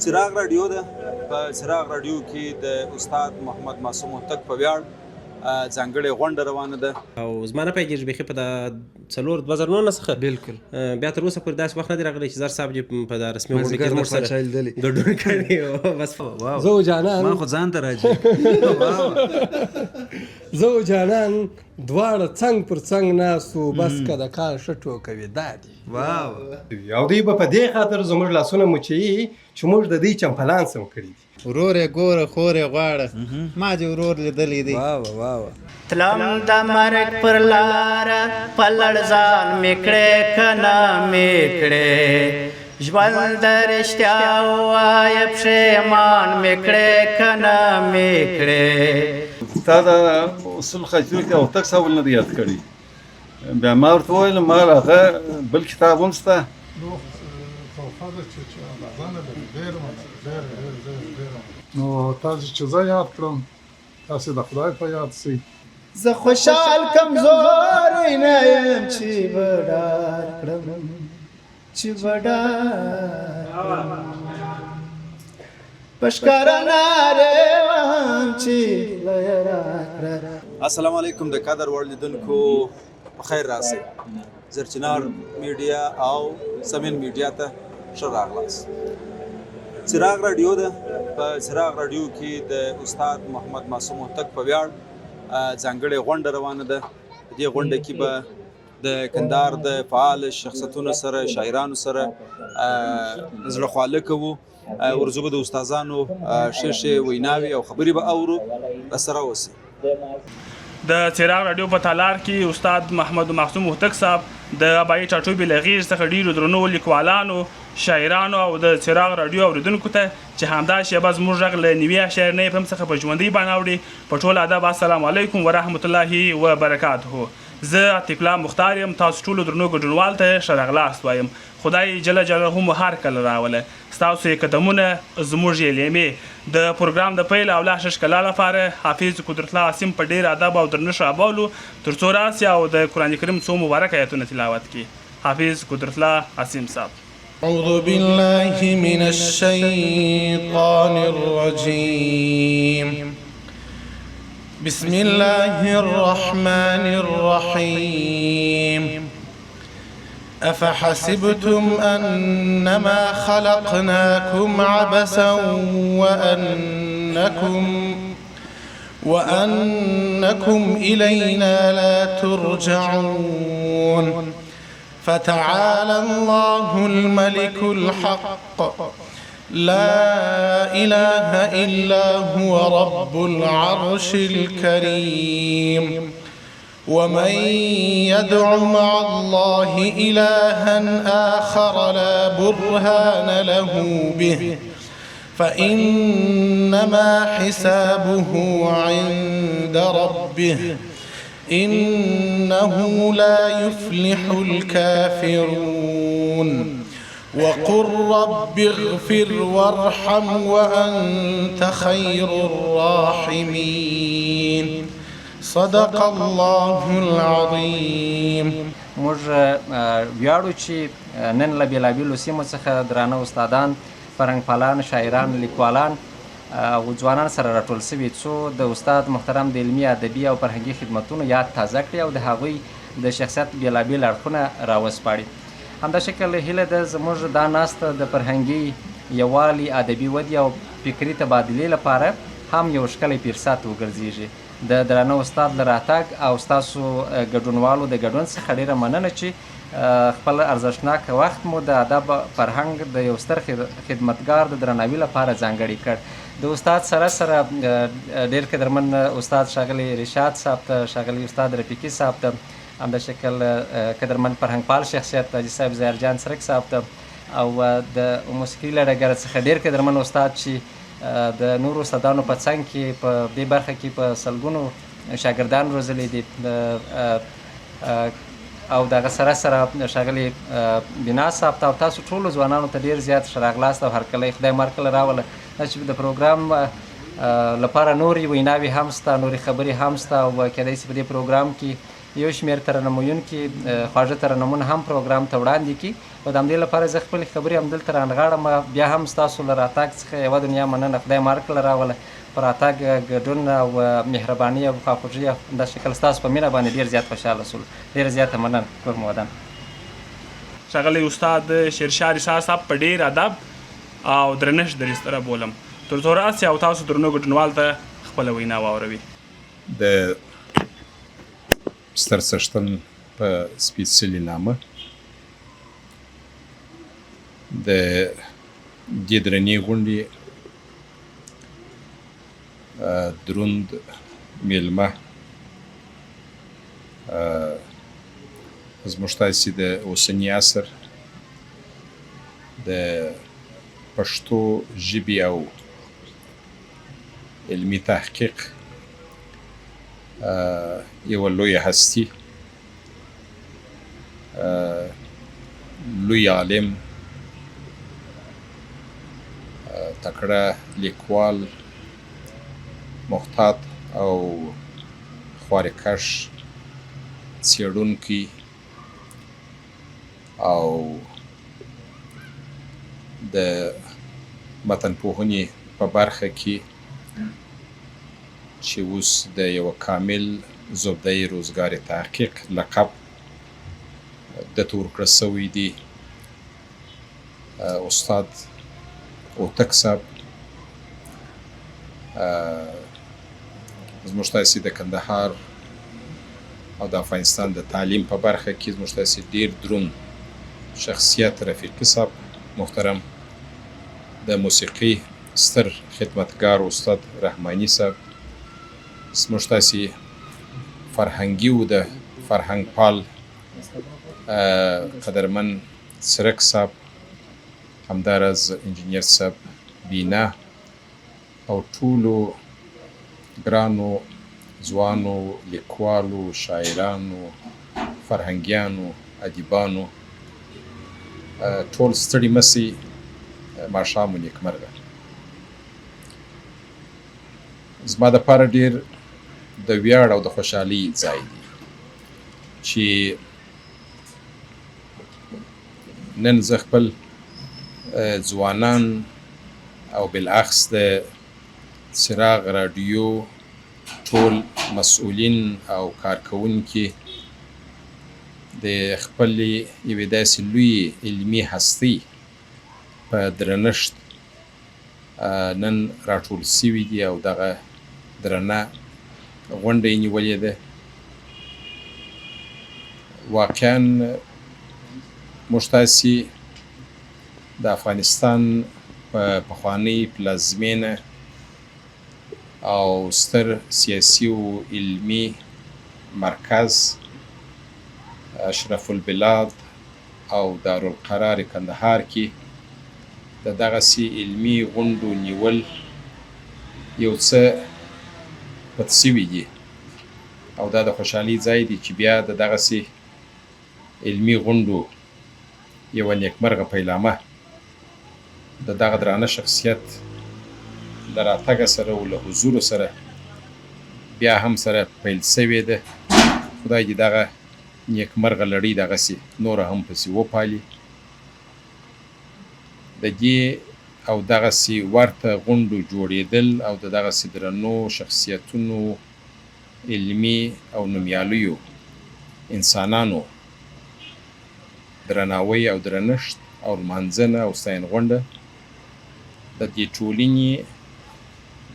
څراغ راډیو ده. په څراغ راډیو کې د استاد محمد معصوم هوتک په ویاړ ځانګړې غونډه روانه ده. او زما نه پیږي بیخي په دا څلور 2019 څخه بالکل بیا تر اوسه پورې داسې وخت نه دی راغلی چې زر صاحب دې په دا رسمي غونډه کې مازدیګر زموږ د سره پاچا لیدلی. ګډون کړی او بس. زه و جانان ما خو ځان ته راځي. زه و جانان دواړه څنګ پر څنګ ناست وو، بس که د کار ښه ټوکوي دا دي. واو. او دوی به په دې خاطر زموږ لاسونه مچوي چې موږ د دوی چمپلان سم کړي دي. ورور یې ګوره، خور یې غواړه، ما دې ورور لیدلی دی. واو واو. تلم د مرګ پر لاره په لړزان مې کړې کنه مې کړې، ژوند د رښتیا ووایه پښېمان مې کړې کنه مې کړې. تا دا اصول خاطرو کې هوتک صاحب نه دی یاد کړی. بیا ما ورته وویل ما هغه بل کتاب هم شته. تحفه ده چې اندازه نه لري، ډېر مننه، ډېر ډېر ډېر ډېر مننه. نو تاسو چې زه یاد کړم، تاسو د خدای په یاد سئ. زه خوشحال کمزوری نه یم چې به ډار کړم، چې به ډار کړم، په ښکاره نارې وهم چې خوله یې راکړه. السلام علیکم د قدر وړ لیدونکو، په خیر راسئ. زرچنار میډیا او سمین میډیا ته ښه راغلاست. څراغ راډیو ده. په څراغ راډیو کې د استاد محمد معصوم هوتک په ویاړ ځانګړې غونډه روانه ده. په دې غونډه کې به د کندهار د فعال شخصیتونو سره، شاعرانو سره زړه خواله کوو. ورځو به د استادانو ښې ښې ویناوې او خبرې به اورو. سره اوسئ. د څراغ راډیو په تالار کې استاد محمد معصوم هوتک صاحب د ابایي ټاټوبي له غېږ څخه ډېرو درنو لیکوالانو، شاعرانو او د څراغ راډیو اورېدونکو ته چې همدا شېبه زموږ غږ له 90.9 اف ام څخه په ژوندۍ بڼه اوري، په ټول ادب السلام علیکم ورحمت الله وبرکاته. زه عتیق الله مختار یم، تاسو ټولو درنو ګډونوال ته ښه راغلاست وایم. خدای جل جلاله مو هر کله راوله، ستاسو یې قدمونه زموږ یې لیمې. د پروګرام د پیل او لا ښه ښکلا لپاره حافظ قدرت الله عاصم په ډېر ادب او درنښت رابولو تر څو راسي او د قرآن کریم څو مبارک آیتونه تلاوت کړي. حافظ قدرت الله عاصم صاحب. أعوذ بالله من الشيطان الرجيم. بسم الله الرحمن الرحيم. أفحسبتم أنما خلقناكم عبثا وأنكم إلينا لا ترجعون. فتعالى الله الملك الحق، لا إله إلا هو رب العرش الكريم. ومن يدع مع الله إلها آخر لا برهان له به، فإنما حسابه عند ربه، إنه لا يفلح الكافرون. وقل رب اغفر وارحم وأنت خير الراحمين. صدق الله العظيم. موږ ویاړو چې نن له بېلابېلو سیمو څخه درانه استادان، فرهنګپالان، شاعران، لیکوالان او ځوانان سره راټول شوي څو د استاد محترم د علمي، ادبي او فرهنګي خدمتونو یاد تازه کړي او د هغوی د شخصیت بېلابېل اړخونه راوسپاړي. همدا شکل هیله ده زموږ دا ناسته د فرهنګي یووالي، ادبي ودې او فکري تبادلې لپاره هم یو ښکلی فرصت وګرځېږي. د درانه استاد له راتګ او ستاسو ګډونوالو د ګډون څخه ډېره مننه چې خپل ارزښتناک وخت مو د ادب فرهنګ د یو ستر خدمتګار د درناوي لپاره ځانګړی کړ. د استاد سره سره ډېر قدرمن استاد ښاغلي رشاد صاحب ته، ښاغلي استاد رفیقي صاحب ته، همدا شکل قدرمن فرهنګپال شخصیت حاجي صاحب ظاهر جان څرک صاحب ته، او د موسیقي له ډګره څخه ډېر قدرمن استاد چې د نورو استادانو په څنګ کې په دې برخه کې په سلګونو شاګردان روزلي دي، او دغه سره سره ښاغلي بنا صاحب ته او تاسو ټولو ځوانانو ته ډېر زیات ښه راغلاست او هرکلی خدای مو هرکله راوله. دا چې د پروګرام لپاره نورې ویناوې هم شته، نورې خبرې هم شته، او کېدای شي په دې پروګرام کې یو شمېر ترنم ویونکي خواږه ترنمونه هم پروګرام ته وړاندې کړي. نو د همدې لپاره زه خپلې خبرې همدلته رانغاړم. بیا هم ستاسو له راتګ څخه یوه دنیا مننه. خدای مو هرکله راوله. په راتګ، ګډون او مهرباني او خواخوږي او همدا شکل ستاسو په مینه باندې ډېر زیات خوشحاله شولو. ډېره زیاته مننه. کور مو ودان. ښاغلی استاد شیرشاه رسا صاحب په ډېر ادب او درنښت دريځ ته رابولم تر څو راسي او تاسو درنو ګډونوال ته خپله وینا واوروي. د ستر څښتن په سپېڅلي نامه د دې درنې غونډې دروند مېلمه زموږ تاسې د اوسني عصر د پښتو ژبې او علمي تحقیق یوه لویه هستي، لوی عالم، تکړه لیکوال، محتاط او خواریکښ څېړونکی او د متنپوهنې په برخه کې چې اوس د یوه کامل زبده روزګار تحقیق لقب ده ته ورکړل شوی دی، استاد هوتک صاحب زموږ تاسې د کندهار او د افغانستان د تعلیم په برخه کې زموږ تاسې ډیر دروند شخصیت رفیقي صاحب محترم، د موسیقي ستر خدمتګار استاد رحماني صاحب، زموږ تاسې فرهنګي او د فرهنګپال قدرمن څرک صاحب، همداراز انجنیر صاحب بینا او ټولو ګرانو ځوانو لیکوالو، شاعرانو، فرهنګیانو، ادیبانو ټول ستړي مه شئ، ماښام مو نیکمرغه. زما دپاره ډېر د ویاړ او د خوشحالۍ ځای دی چې نن زه خپل ځوانان او بالعکس د څراغ راډیو ټول مسؤلین او کارکوونکي د خپلې یوې داسې لویې علمي هستۍ په درنښت نن راټول شوي دي او دغه درنه غونډه یې نیولې ده. واقعا موږ تاسې د افغانستان په پخوانۍ پلازمېنه او ستر سیاسي او علمي مرکز اشرف البلاد او دارالقرار کندهار کې د دغسې علمي غونډو نیول یو څه پت شوي دي او دا د خوشحالۍ ځای دی چې بیا د دغسې علمي غونډو یوه نیکمرغه پیلامه د دغه درانه شخصیت له راتګه سره او له حضور سره بیا هم سره پیل شوې ده. خدای دې دغه نیکمرغه لړۍ دغسې نوره هم پسې وپالي. د دې او دغسې ورته غونډو جوړېدل او د دغسې درنو شخصیتونو، علمي او نومیالیو انسانانو درناوی او درنښت او لمانځنه او ستاینغونډه د دې ټولنې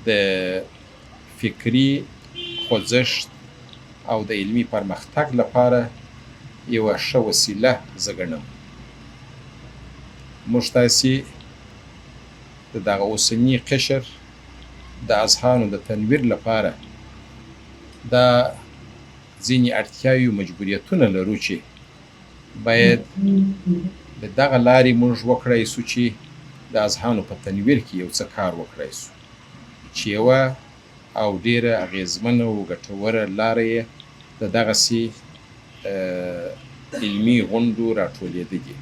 د فکري خوځښت او د علمي پرمختګ لپاره یوه ښه وسیله زه ګڼم. موږ تاسې د دغه اوسني قشر د اذهانو د تنویر لپاره دا ځینې اړتیاوې او مجبوریتونه لرو چې باید له دغه لارې موږ وکړای شو چې د اذهانو په تنویر کې یو څه کار وکړای شو چې یوه او ډېره اغېزمنه او ګټوره لاره یې د دغسې علمي غونډو راټولېده دي.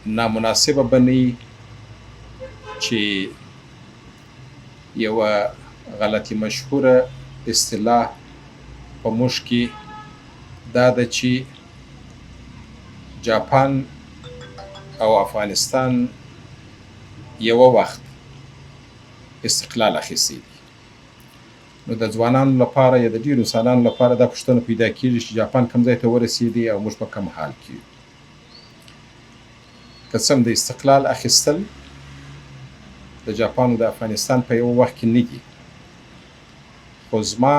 نامناسبه به نه وي چې یوه غلطي مشهوره اصطلاح په موږ کې دا ده چې جاپان او افغانستان یوه وخت استقلال اخیستی دی. نو د ځوانانو لپاره یا د ډیرو انسانانو لپاره دا پوښتنه پیدا کیږي چې جاپان کوم ځای ته ورسیدی او موږ په کوم حال کې یو. که څه هم د استقلال اخیستل د جاپان او د افغانستان په یوه وخت کې نه دي، خو زما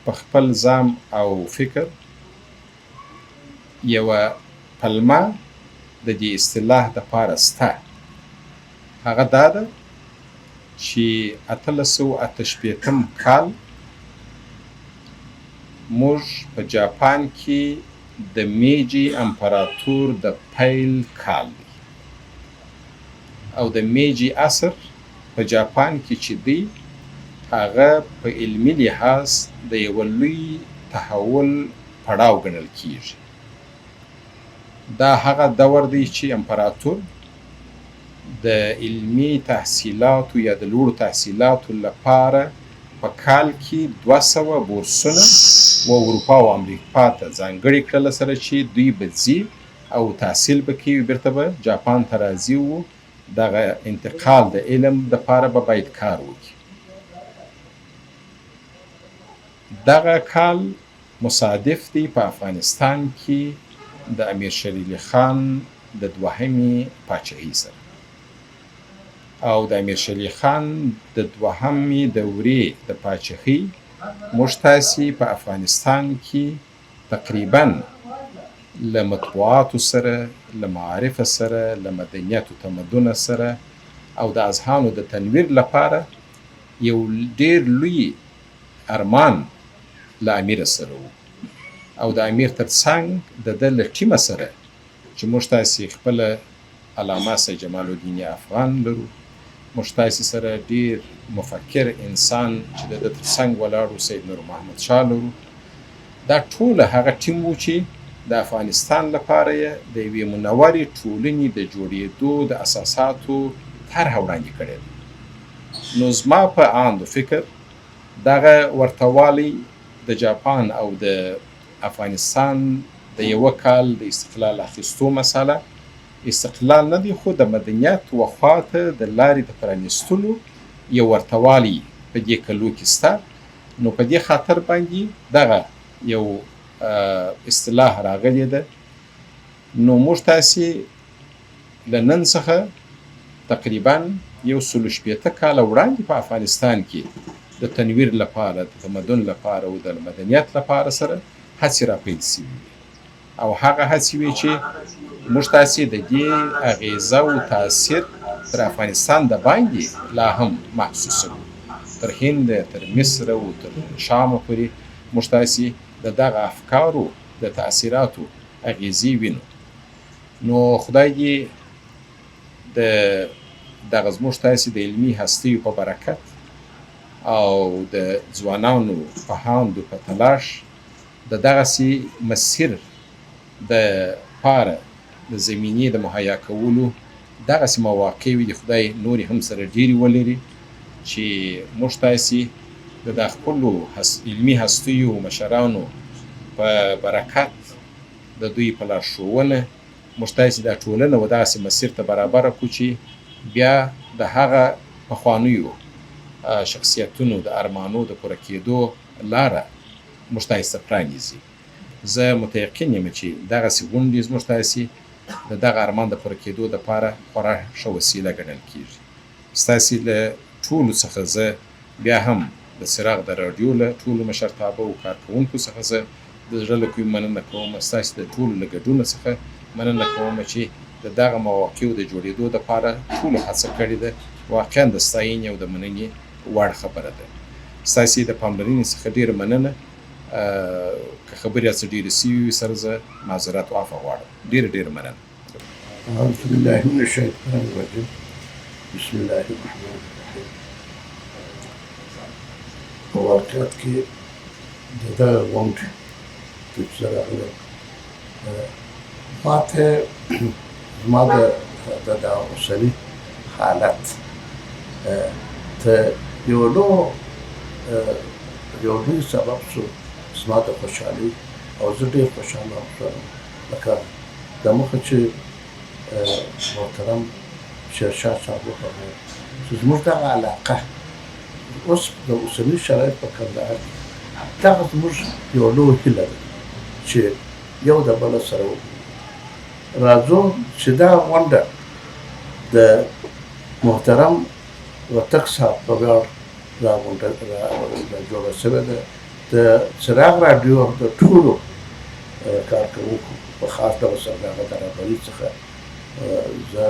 په خپل زعم او فکر یوه پلمه د دې اصطلاح د پاره سته، هغه دا ده چې 1868 کال موږ په جاپان کې د میجي امپراتور د پیل کال دی او د میجي عصر په جاپان کې چې دی هغه په علمي لحاظ د یوه لوی تحول پړاو ګڼل کیږي. دا هغه دور دی چې امپراتور د علمي تحصیلاتو یا د لوړو تحصیلاتو لپاره په کال کې 200 بورسونه و اروپا او امریکا ته ځانګړي کړل سره چې دوی به ځي او تحصیل به کوي، بیرته به جاپان ته راځي و دغه انتقال د علم دپاره به باید کار وکړي. دغه کال مصادف دی په افغانستان کې د امیر شېرعلي خان د دوهمې پاچهۍ سره او د امیر شېرعلي خان د دوهمې دورې د پاچهۍ موږ تاسې په افغانستان کې تقریبا له مطبوعاتو سره، له معارفه سره، له مدنیت و تمدنه سره او د اذهانو د تنویر لپاره یو ډیر لوی ارمان له امیره سره وو او د امیر تر څنګ د ده له ټیمه سره چې موږ تاسې خپله علامه سید جمال الدین افغان لرو، موږ تاسې سره ډیر مفکر انسان چې د ده تر څنګ ولاړ وو سید نور محمد شاه لرو، دا ټوله هغه ټیم وو چې د افغانستان لپاره یې د یوې منورې ټولنې د جوړېدو د اساساتو طرحه وړاندې کړې ده. نو زما په آند و فکر دغه ورته والی د جاپان او د افغانستان د یوه کال د استقلال اخیستو مساله استقلال نه دی، خو د مدنیت و خوا ته د لارې د پرانیستلو یو ورته والی په دې کلو کې سته. نو په دې خاطر باندې دغه یو اصطلاح راغلې ده. نو موږ تاسې له نن څخه تقریبا 160 کاله وړاندې په افغانستان کې د تنویر لپاره، د تمدن لپاره او د مدنیت لپاره سره هڅې راپیل شوې وې او هغه هڅې وې چې موږ تاسې د دې اغیزه او تاثیر تر افغانستان د باندې لا هم محسوسوو، تر هند، تر مصر او تر شامه پورې موږ تاسې د دغه افکارو د تاثیراتو اغیزې وینو. نو خدای دې د دغه زموږ تاسې د علمي هستیو په برکت او د ځوانانو په هاندو په تلاش د دغسې مسیر د پاره د زمینې د مهیا کولو دغسې مواقع وي، د خدای نورې هم سره ډېرې ولري چې موږ تاسې د دا خپلو علمي هستیو مشرانو په برکت، د دوی په لارښوونه موږ تاسې دا ټولنه و دغسې مسیر ته برابره کړو چې بیا د هغه پخوانیو شخصیتونو د ارمانو د پوره کېدو لاره موږ تاسې ته پرانیزي. زه متیقن یم چې دغسې غونډې زموږ تاسې د دغه ارمان د پوره کېدو دپاره خورا ښه وسیله ګڼل کېږي. ستاسې له ټولو څخه زه بیا هم د څراغ د راډیو له ټولو مشرتابه او کارکوونکو څخه زه د زړه له کومې مننه کوم، ستاسې د ټولو له ګډونه څخه مننه کوم چې د دغه مواقعو د جوړېدو دپاره ټولو هڅه کړې ده، واقعا د ستاینې او د مننې وړ خبره ده. ستاسې د پاملرنې څخه ډېره مننه. که خبرې هڅه ډېرې شوې وي سره زه معذرت او عفوه غواړم. ډېره ډېره مننه. اعوذ بالله من الشیطان الرجیم بسم الله الرحمن الرحیم. په واقعیت کې د دغه غونډې ته چې راغلم، ماته زما د دغه اوسني حالت ته یو لوی یو لوی سبب شو زما د خوشحالۍ او زه ډېر خوشحاله هم شوم. لکه دمخه چې محترم شېرشاه صاحب وفرمایل چې زموږ دغه علاقه اوس د اوسني شرایط په کندهار کې دغه زموږ یوه لویه هیله ده چې یو د بله سره وګورو. راځو چې دا غونډه د محترم وتک صاحب په ویاړ راغونډه جوړه شوې ده. د څراغ راډیو د ټولو کارکوونکو په خاص ډول سره د هغه د رهبري څخه زه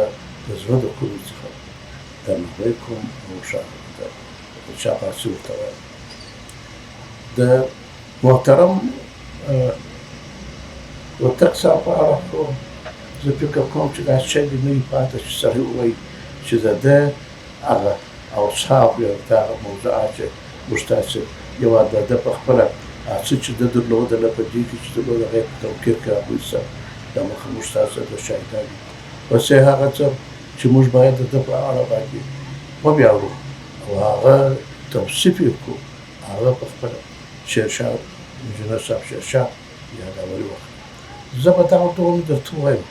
د زړه د کومې څخه درناوی کوم او شاباسي ورته وایم. د محترم وتک صاحب په اړه خو زه فکر کوم چې داسې شی دې نه وي پاتې چې سړی ووایي چې د ده هغه اوصاف یا د هغه موضوعات چې موږ تاسې یوه د ده په خپله هغه څه چې ده درلودله په دې کې چې درلود هغه یې په توقیر کې راوایسته دمخه موږ تاسې د شاهدان یو. پسې هغه څه چې موږ باید د ده په اړه باندې وویاړو او هغه توصیف یې کړو هغه په خپله شېرشاه انجینر صاحب شېرشاه یادوري وکړه. زه به دغه ډول درته ووایم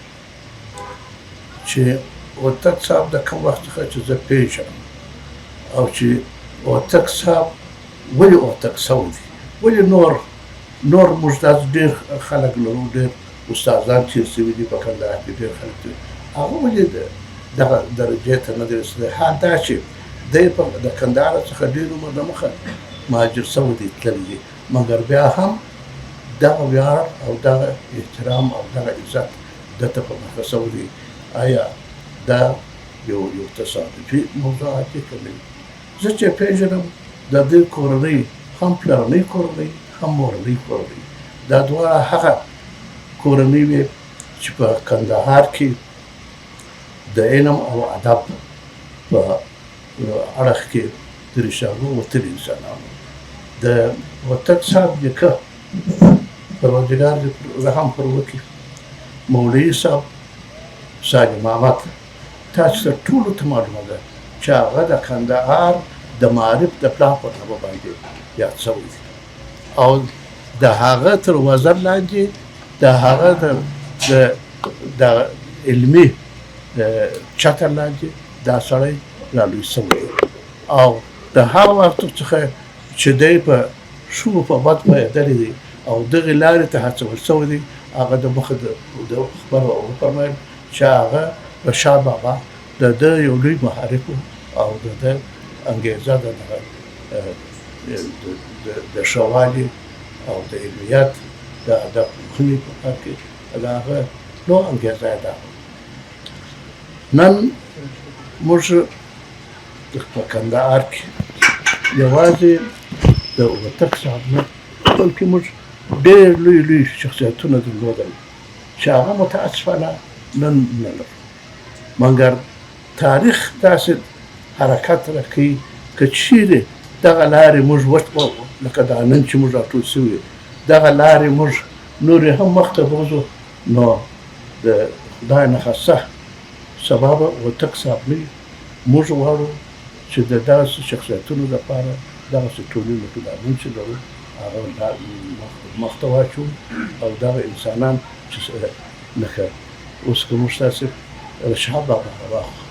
چې هوتک صاحب د کوم وخت څخه چې زه پېژنم او چې هوتک صاحب ولې هوتک سوی دی، ولې نور نور موږ داسې ډېر خلک لرو، ډېر استادان تېر شوي دي په کندهار کې، ډېر خلک تېر، هغه ولې دغه درجې ته نه دی رسېدلی؟ حال دا چې دی په د کندهار څخه ډېر عمر دمخه مهاجر شوی دی، تللی دی، مګر بیا هم دغه ویاړ او دغه احترام او دغه عزت ده ته په برخه شوی دی. ایا دا یو یو تصادفي موضوعات دي که نه؟ زه چې پېژنم د دې کورنۍ هم پلرنۍ کورنۍ هم مورنۍ کورنۍ، دا دواړه هغه کورنۍ وې چې په کندهار کې د علم او ادب په اړخ کې د رشالو وتلي انسانان وو. د هوتک صاحب نیکه پروردګار دې رحم پر وکړي، مولوي صاحب صالح محمد، تاسو ته ټولو ته معلومه ده چې هغه د کندهار د معارف د پلار په نامه باندې یاد شوی دی او د هغه تر وزر لاندې د هغه د علمي چتر لاندې دا سړی را لوی شوی دی او د هغه وخت څخه چې دی په ښه په بد پوهېدلی دی او دغې لارې ته هڅول شوی دی، هغه د مخه د خبره وفرمایل چې هغه رشاد بابا د ده یو لوی محرک و او د ده انګېزه د دغه د ښه والي او د علمیت د ادب پوهنې په کار کې د هغه لویه انګېزه یې دا وه. نن موږ په کندهار کې یوازې د هوتک صاحب نه بلکې موږ ډېر لوی لوی شخصیتونه درلودل چې هغه متاسفانه نن نه لرو. مګر تاریخ داسې حرکت راکوي که چیرې دغه لارې موږ لکه دا نن چې موږ راټول شوي یو دغه لارې موږ نورې هم مخته بوځو نو د خدای نه خواسته سبا به هوتک صاحب نه وي. موږ غواړو چې د دغسې شخصیتونو لپاره دغسې ټولنې لکه دا نن چې لرو هغه مخته واچوو او دغه انسانان چې لکه اوس که موږ تاسې رشاد بابا راواخلو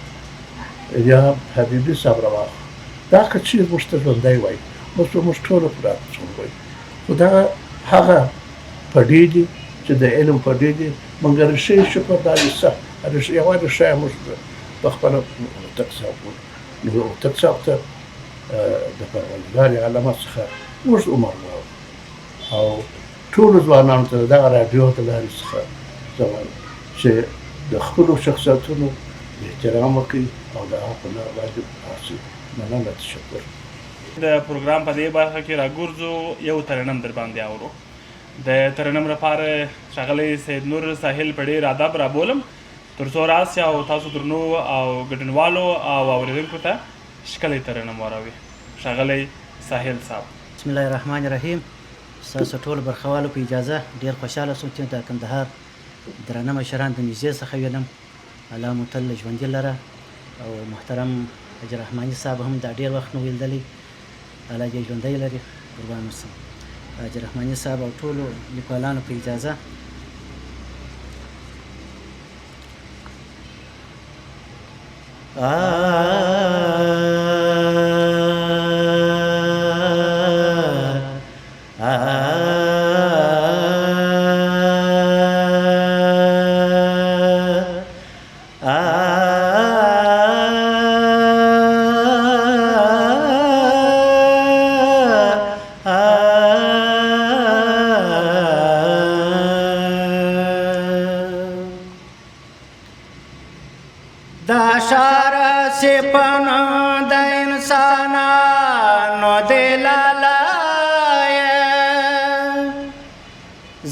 یا حبیبي صاحب راواخلو، دا که چیرې موږ ته ژوندی وای اوس به موږ ټوله پر راټول وای، خو دا هغه پډې دي چې د علم پډې دي، مګر ریښې یې شکر دا ریښه یوه ریښه یې موږ په خپله هوتک صاحب بولو. نو هوتک صاحب ته د پروردګار عالمه څخه اوږد عمر غواړو او ټولو ځوانانو ته د دغه راډیو د لارې څخه زه وایم چې د خپلو شخصیتونو احترام وکړئ او د هغه په لار باندې لاړ شئ. مننه، تشکر. د پروګرام په دې برخه کې راګرځو یو ترنم در باندې اورو. د ترنم لپاره ښاغلی سید نور ساحل په ډېر ادب رابولم تر څو راسي او تاسو درنو او ګډونوالو او اورېدونکو ته ښکلی ترنم واروي. ښاغلی ساحل صاحب. بسم الله الرحمن الرحیم ستاسو ټولو برخوالو په اجازه ډیر خوشحاله شوم چې د کندهار درانه مشران د نږدې څخه وینم الله مو تل ژوندي لره او محترم حاجي رحماني صاحب هم دا ډیر وخت نه ویلدلی. الله دې ژوندی لري. قربان اوسم حاجي رحماني صاحب او ټولو لیکوالانو په اجازه. دا ښار هسې په نوم د انسانانو دی لالیه،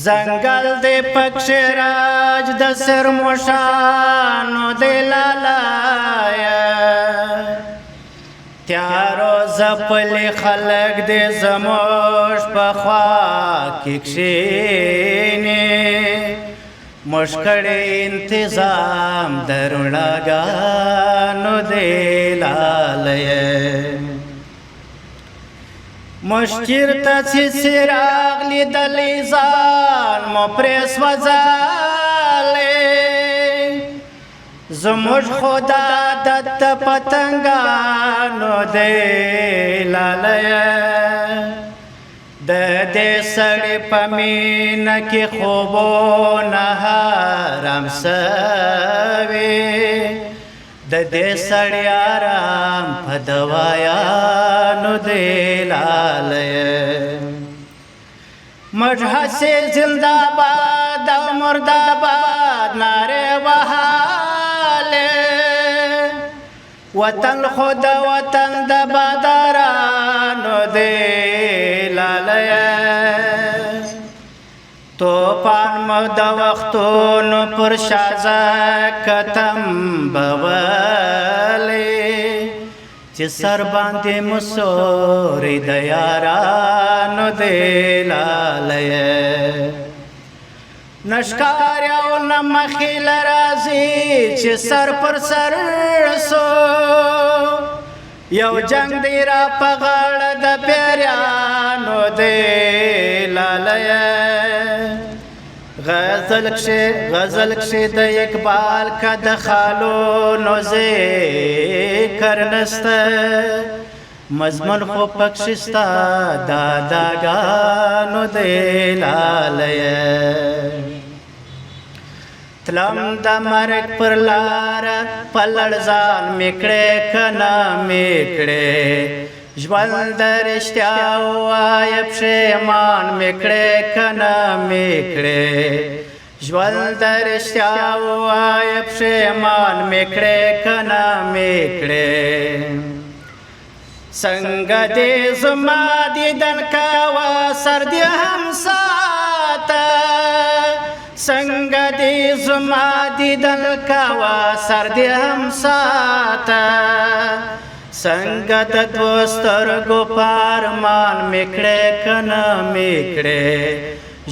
ځنګل دی پکښې راج د سرموښانو دی لالیه. تیارو ځپلي خلک دې زموږ په خوا کې کښېني، موږ کړی انتظام د رڼاګانو دی لالیه. موږ چېرته چې څراغ لیدلی ځان مو پرې سوځلی، زموږ خو دا عادت د پتنګانو دی لالیه. د دې سړي په مینه کې خوبونه حرام سوي، د دې سړي آرام په دوایانو دی لالیه. موږ هسې زنده باد او مرده باد نارې وهلې، وطن خو د وطن د بادارانو دی لالیه. توپان مو د وختونو پر شا ځکه تمبولې، چې سر باندې مو سوری د یارانو دی لالیه. نه ښکار او نه مخې له راځي چې سر پر سر سو، یو جنګ دی را په غاړه د پیریانو دی لالیه. غزل کښې غزل کښې د اقبال که د خالونو ذکر نسته، مضمون خو پکښې ستا داداګانو دی لالیه. تلم د مرګ پر لاره په لړزان مې کړې که نه مې کړې، ژوند د رښتیا ووایه پښېمان مې کړې که نه مې کړې، ژوند د رښتیا ووایه پښېمان مې کړې که نه مې کړې. څنګه دې زما دیدن کوه سر دې هم ساته، څنګه دې زما دیدن کوه سر دې هم ساته، څنګه د دوو سترګو په ارمان مې کړې که نه مې کړې،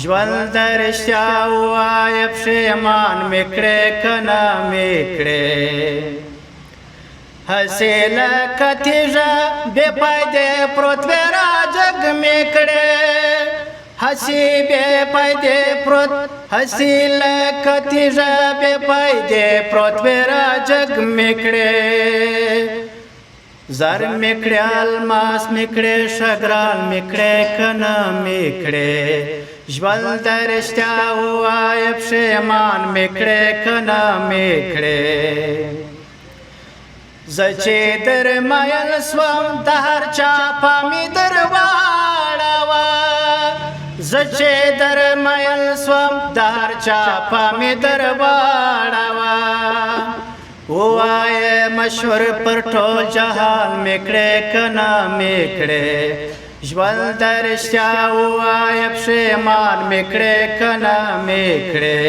ژوند د رښتیا ووایه پښېمان مې کړې که نه مې کړې. هسې لکه تیږه بې فایدې پروت وې راجګ مې کړې، هسې بې فایدې پروت، هسې لکه تیږه بې فایدې پروت وې راجګ مې کړې. زر مې کړې الماس مې کړې ښه ګران مې کړې که نه مې کړې، ژوند د رښتیا ووایه پښېمان مې کړې که نه مې کړې. زه چې در مایل سوم د هر چا پام مې در واړوه، زه چې در مایل سوم د هر چا پام مې در واړوه، ووایه مشهور پر ټول جهان مې کړې که نه مې کړې، ژوند د رښتیا ووایه پښېمان مې کړې که نه مې کړې.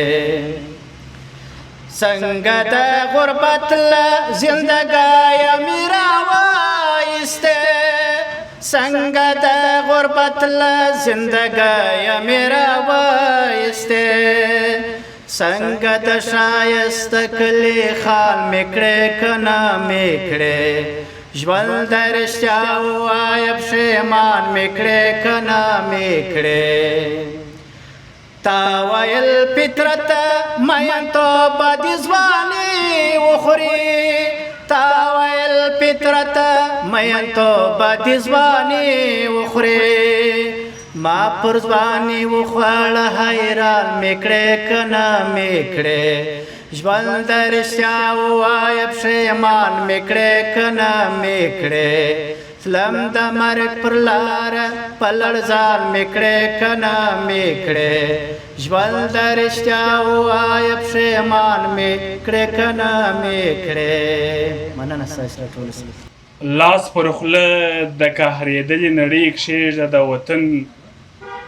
څنګه د غربت له زندګۍ مې راوایستې، څنګه د غربت له زندګۍ مې راوایستې، څنګه د ښایسته کلي خال مې کړې که نه مې کړې، ژوند د رښتیا ووایه پښېمان مې کړې که نه مې کړې تا ویل فطرت مینتوب به دې ځواني وخوري تا ویل فطرت مینتوب به دې ځواني وخوري ما پر ځواني وخوړه حیران مې کړې که نه مې کړې ژوند د رښتیا ووایه پښېمان مې کړې که نه مې کړې تلم د مرګ پر لاره په لړزان مې کړې که نه مې کړې ژوند د رښتیا ووایه پښېمان مې کړې که نه مې کړې مننه ستاسو له ټولو څخه. لاس پر خوله د قهرېدلې نړۍ کښېږده د وطن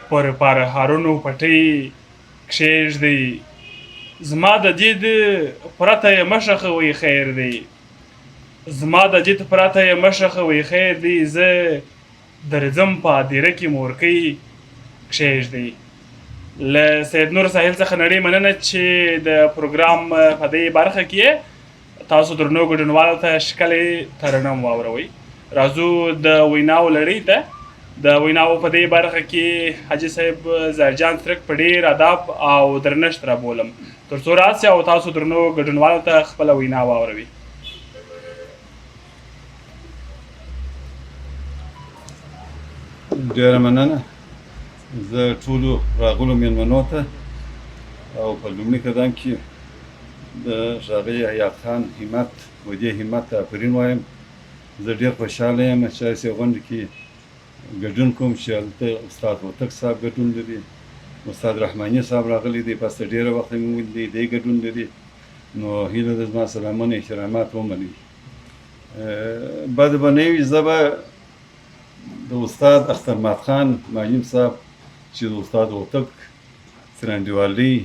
پر پرهارونو پټۍ کښېږدئ زما د دید پرته یې مه ښخوئ خیر دی زما د دید پرته یې مه ښخوئ خیر دی زه درځم په ادیره کې مورکۍ کښېږدئ له سید نور ساحل څخه نړۍ مننه چې د پروګرام په دې برخه کې تاسو درنو ګډونوالو ته ښکلی ترنم واوروئ. راځو د ویناو لړۍ ته. د ویناو په دې برخه کې حاجي صاحب ظاهرجان څرک په ډېر ادب او درنښت رابولم تر څو راسي او تاسو درنو ګډونوالو ته خپله وینا واوروي. ډېره مننه زه ټولو راغلو مېلمنو ته او په لومړي قدم کې د ښاغلي حیات خان همت و دې همت ته آفرین وایم. زه ډېر خوشحاله یم چې داسې غونډه کې ګډون کوم چې هلته استاد هوتک صاحب ګډون لري، استاد رحماني صاحب راغلی دی، پس له ډېره وخته مې ولیدی، دی ګډون لري، نو هیله ده زما سلامونه احترامات ومنئ. بده به نه وي زه به د استاد اختر مات خان معلم صاحب چې د استاد هوتک سره انډیوالۍ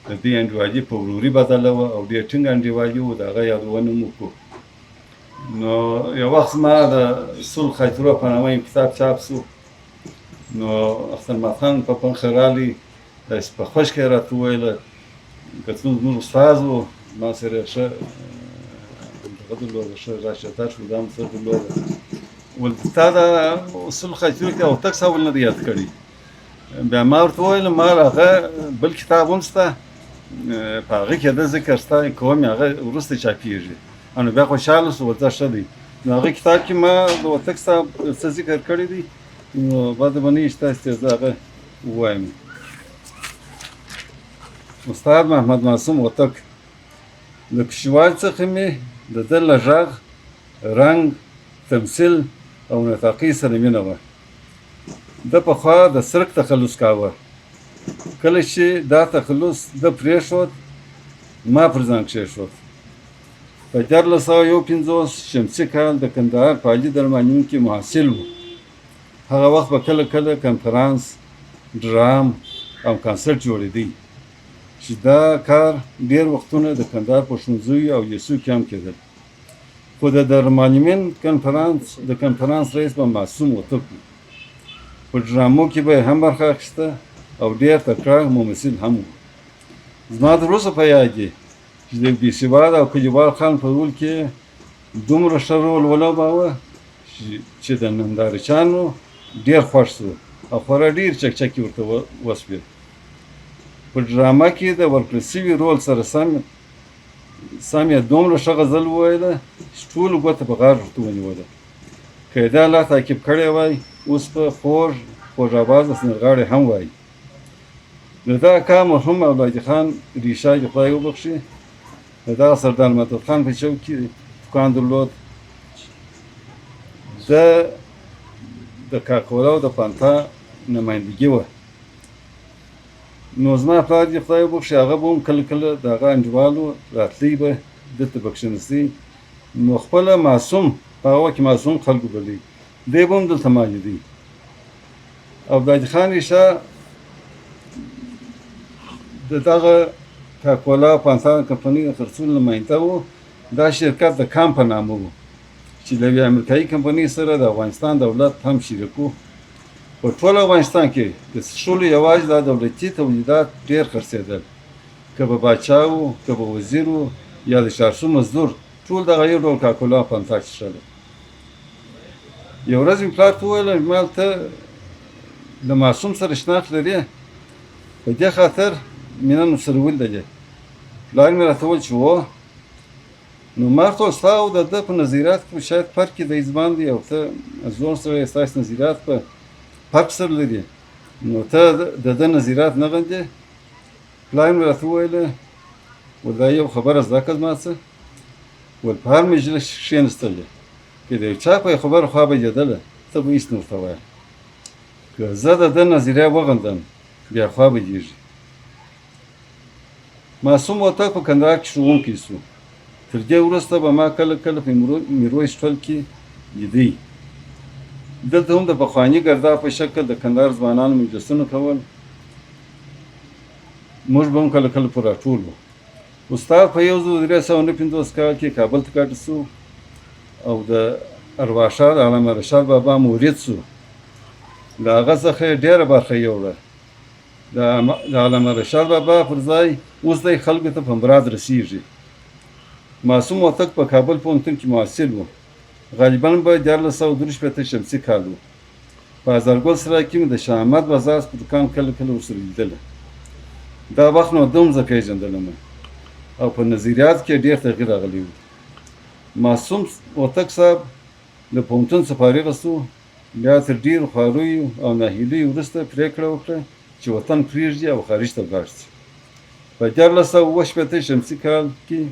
د دې انډیوالي په وروري بدله وه او ډېر ټینګ انډیوالي و، د هغه یادونه هم وکړو. نو یو وخت زما د سول خاطرو په نامه یو کتاب چاپ شو، نو اختر مات خان په پنخه راغلی، داسې په خوشکه یې راته وویل، که څه زموږ استاد و، ما سره یې ښه دغه درلوده، ښه راشه درشه دا هم څه درلوده. ول تا د اصول خاطرو کې هوتک صاحب نه دی یاد کړی. بیا ما ورته وویل ما هغه بل کتاب هم شته، په هغه کې د ذکر شته، کوم هغه وروسته چاپېږي. نو بیا خوشحاله شو، ورته ښه دی. نو هغه کتاب کې ما د هوتک صاحب څه ذکر کړی دی، نو بده به نه وي چې تاسو ته زه هغه ووایم. استاد محمد معصوم هوتک له کوچنیوالي څخه مې د ده له غږ، رنګ، تمثیل او نطاقۍ سره مینه وه. ده پخوا د څرک تخلص کاوه. کله چې دا تخلص ده پرېښود، ما پر ځان کښېښود. په 1351 شمسي کال د کندهار په عالي درمانیون کې محصل و. هغه وخت به کله کله کنفرانس، ډرام او کانسرت جوړېدی چې دا کار ډېر وختونه د کندهار په ښوونځیو او لیسو کې هم کېدل. خو د درمانیمین کنفرانس د کنفرانس رئیس به معصوم هوتک و. په ډرامو کې به یې هم برخه اخیسته او ډېر تکړه ممثل هم و. زما تر اوسه په یاد دي چې د بې سواده او کلیوال خان په رول کې دومره ښه رول ولوباوه چې د نندارچیانو ډېر خوښ شو او خورا ډېر چکچکې ورته وشوې. په ډرامه کې د ورکړل شوي رول سره سم سم یې دومره ښه غزل وویله چې ټولو ګوته په غاړه ورته ونیوله. که یې دا لار تعقیب کړې وای، اوس به خوږ خوږ اوازه سندرغاړی هم وای. د ده اکا مرحوم اولادي خان ریشا دې خدای وبخښي، د دغه سردار مدد خان په چوک کې دوکان درلود. ده د کاکولا او د فانتا نمایندګي وه. نو زما پلار دې خدای وبخښي، هغه به هم کله کله د هغه انډیوال و، راتلی به دلته به کښېنستی. نو خپله معصوم، په هغه وخت کې معصوم خلکو بلی، دی به هم دلته ما لیدی. عبدالهادي خان ریشا د دغه کاکولا فانتا کمپنۍ د خرڅولو نماینده و. دا شرکت د کام په نامه و چې له یوې امریکایي کمپنۍ سره د افغانستان دولت هم شریک و. په ټول افغانستان کې د څښلو یوازې دا دولتي تولیدات ډېر خرڅېدل، که به باچا و، که به وزیر و یا د چارسو مزدور، ټول دغه یو ډول کاکولا فانتا څښله. یو ورځ مې پلار ته وویل، مال ته له معصوم سره شناخت لرې، په دې خاطر مې نن ورسره ولیدلې. پلار مې راته وویل چې هو. نو ما ورته وویل، ستا او د ده په نظریات کې شاید فرق دی، ځوان دی او ته زوړ سړی یې، ستاسې نظریات په فرق سره لري، نو ته د ده نظریات نه غندې؟ پلار مې راته وویل، ول دا یو خبره زده کړه زما څه، ول په هر مجلس کښې کښېنستلې، که د یو چا په خبره خوا بدېدله ته به هېڅ نه ورته وایې، که زه د ده نظریه وغندم بیا خوا بدېږي. معصوم هوتک په کندهار کې ښوونکی شو. تر دې وروسته به ما کله کله په میرویس ټول کې لیدی. دلته هم د پخواني ګرداب په شکل د کندهار ځوانانو مجلسونه کول. موږ به هم کله کله پر راټول وو. استاد په 1359 کال کې کابل ته کډه شو او د ارواښاد علامه رشاد بابا مرید شو. له هغه څخه یې ډېره برخه یوړه. د علامه رشاد بابا پر ځای اوس دی خلکو ته په مراد رسیږي. معصوم هوتک په کابل پوهنتون کې محصل و. غالبا به 1363 شمسي کال و. په هزارګل سرای کې مې د شاه احمد بزاز په دوکان کله کله ورسره لیدله. دا وخت نو ده هم زه پېژندلم او په نظریاتو کې ډېر تغییر راغلی و. معصوم هوتک صاحب له پوهنتون څخه فارغ شو، بیا تر ډېرو خواریو او ناهیلیو وروسته پرېکړه وکړه چې وطن پرېږدي او خارج ته ولاړ شي. په 1367 شمسي کال کې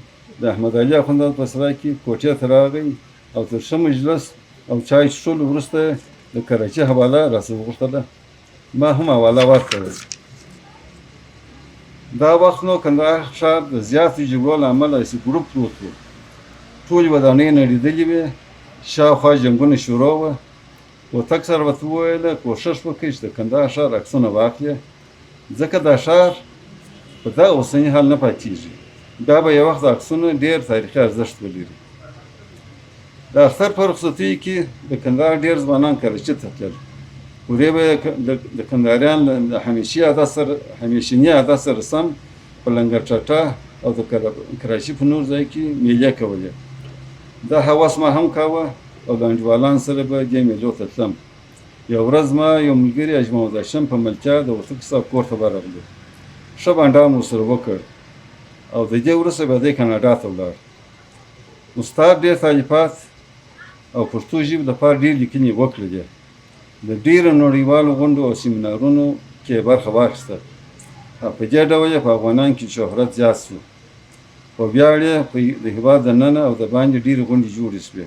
د احمد علي اخندزاده په سرای کې کوټې ته راغی او تر ښه مجلس او چای څښلو وروسته یې د کراچي حواله راڅخه وغوښتله. ما هم حواله ورکړه. دا وخت نو کندهار ښار د زیاتو جګړو له امله هسې ګړوب پروت و. ټولې ودانۍ نړېدلې وې، شاوخوا جنګونه شروع وه. هوتک سره ورته وویل، کوښښ وکړئ چې د کندهار ښار عکسونه واخلې، ځکه دا ښار په دغه اوسني حال نه پاتېږي، بیا به یو وخت دا عکسونه ډېر تاریخي ارزښت ولري. د اختر په رخصتیو کې د کندهار ډېر ځوانان کراچي ته تلل. هورې به یې د کندهاریان له همیشي عادت سره همیشني عادت سره سم په لنګر ټټه او د کراچي په نور ځای کې میلې کولې. دا هوس ما هم کاوه او له انډیوالانو سره به دې میلو ته تلم. یوه ورځ زما یو ملګري حاجي محمد هاشم په ملتیا د هوتک صاحب کور ته ورغلو. ښه بانډار مو ورسره وکړ او د دې وروسته بیا دی کاناډا ته ولاړ. استاد ډېر تالیفات او پښتو ژبې لپاره ډېر لیکنې وکړلې. د ډېرو نړیوالو غونډو او سیمینارونو کې یې برخه واخیسته او په دې ډول یې په افغانانو کې شهرت زیات شو. په ویاړ یې په د هېواد د ننه او د باندې ډېرې غونډې جوړې شوې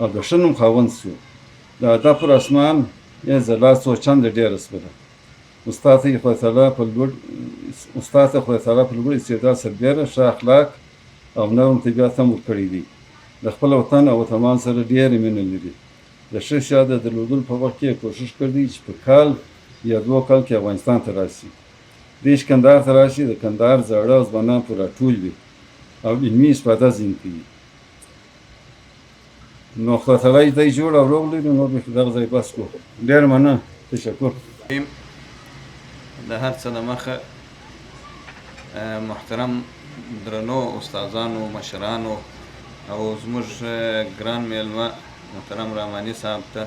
او د ښه نوم خاوند شو. د ادب پر اسمان یې ځلا څو چنده ډېره شوله. استاد ته خدای تعالی په لوړ استاد ته خدای تعالی په لوړ استعداد سربېره ښه اخلاق او نرم طبیعت هم ورکړی دی. د خپل وطن او وطنوال سره ډېره مینه لري. د ښه استعداد د درلودلو په وخت کې یې کوښښ کړی دی چې په کال یا دوو کال کې افغانستان ته راشي. دی چې کندهار ته راشي د کندهار زاړه او ځوانان پر راټول وي او علمي استفاده ځینې کوي. نو خدای تعالی دې جوړ او روغ لري. نور به دغه ځای بس کو. ډېر مننه، تشکر. د هر څه د مخه محترم درنو استادانو، مشرانو او زموږ ګران میلمه محترم رحماني صاحب ته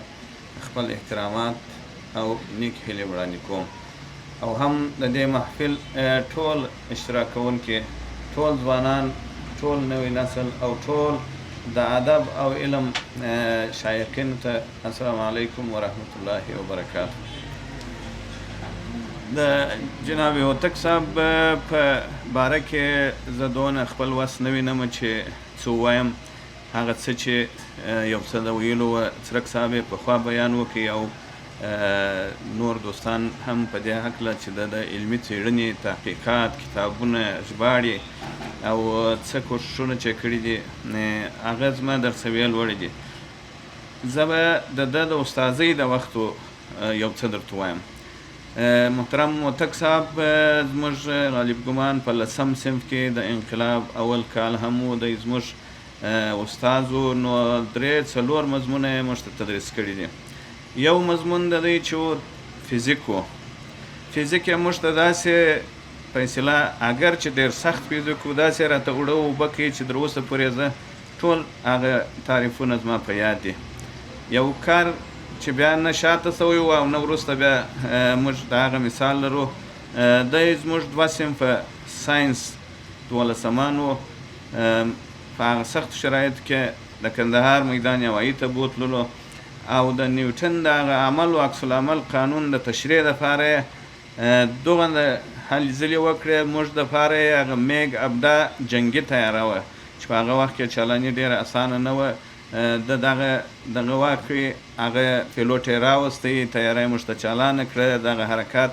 خپل احترامات او نیک هیلې وړاندې کوم او هم د دې محفل ټول اشتراک کوونکي، ټول ځوانان، ټول نوی نسل او ټول د ادب او علم شایقینو ته السلام علیکم ورحمت الله وبرکاته. د جناب هوتک صاحب په باره کې زه دونه خپل وس نه وینم چې څه ووایم. هغه څه چې یو څه د ویلو وه څرک صاحب یې پخوا بیان وکړي او نور دوستان هم په دې هکله چې د ده علمي څېړنې، تحقیقات، کتابونه، ژباړې او څه کوښښونه چې کړي دي هغه زما در سویې لوړې دي. زه به د ده د استادۍ د وختو یو څه درته ووایم. محترم هوتک صاحب زموږ غالب ګمان په لسم صنف کې د انقلاب اول کال هم و، دی زموږ استاد و، نو درې څلور مضمونه یې موږ ته تدریس کړي دي. یو مضمون د دی چې و فزیک و. فزیک یې موږ ته داسې په اصطلاح اګر چې ډېر سخت فزیک و، داسې راته اوړه اوبه کوي چې تر اوسه پورې زه ټول هغه تعریفونه زما په یاد دي. یو کار چې بیا نه شاته سوی و او نه وروسته بیا موږ د هغه مثال لرو. دی زموږ دوه صنفه ساینس دولسمان و، په هغه سختو شرایطو کې د کندهار میدان هوایي ته بوتللو او د نیوټن د هغه عمل او عکس العمل قانون د تشریح دپاره یې دغه هلې ځلې وکړې. موږ دپاره یې هغه میګ ابدا جنګي طیاره وه چې په هغه وخت کې چالاني ډېره اسانه نه وه، د دغه دغه واقع هغه پیلوټ یې راوستی، طیاره یې موږ ته چالانه کړه. دغه حرکات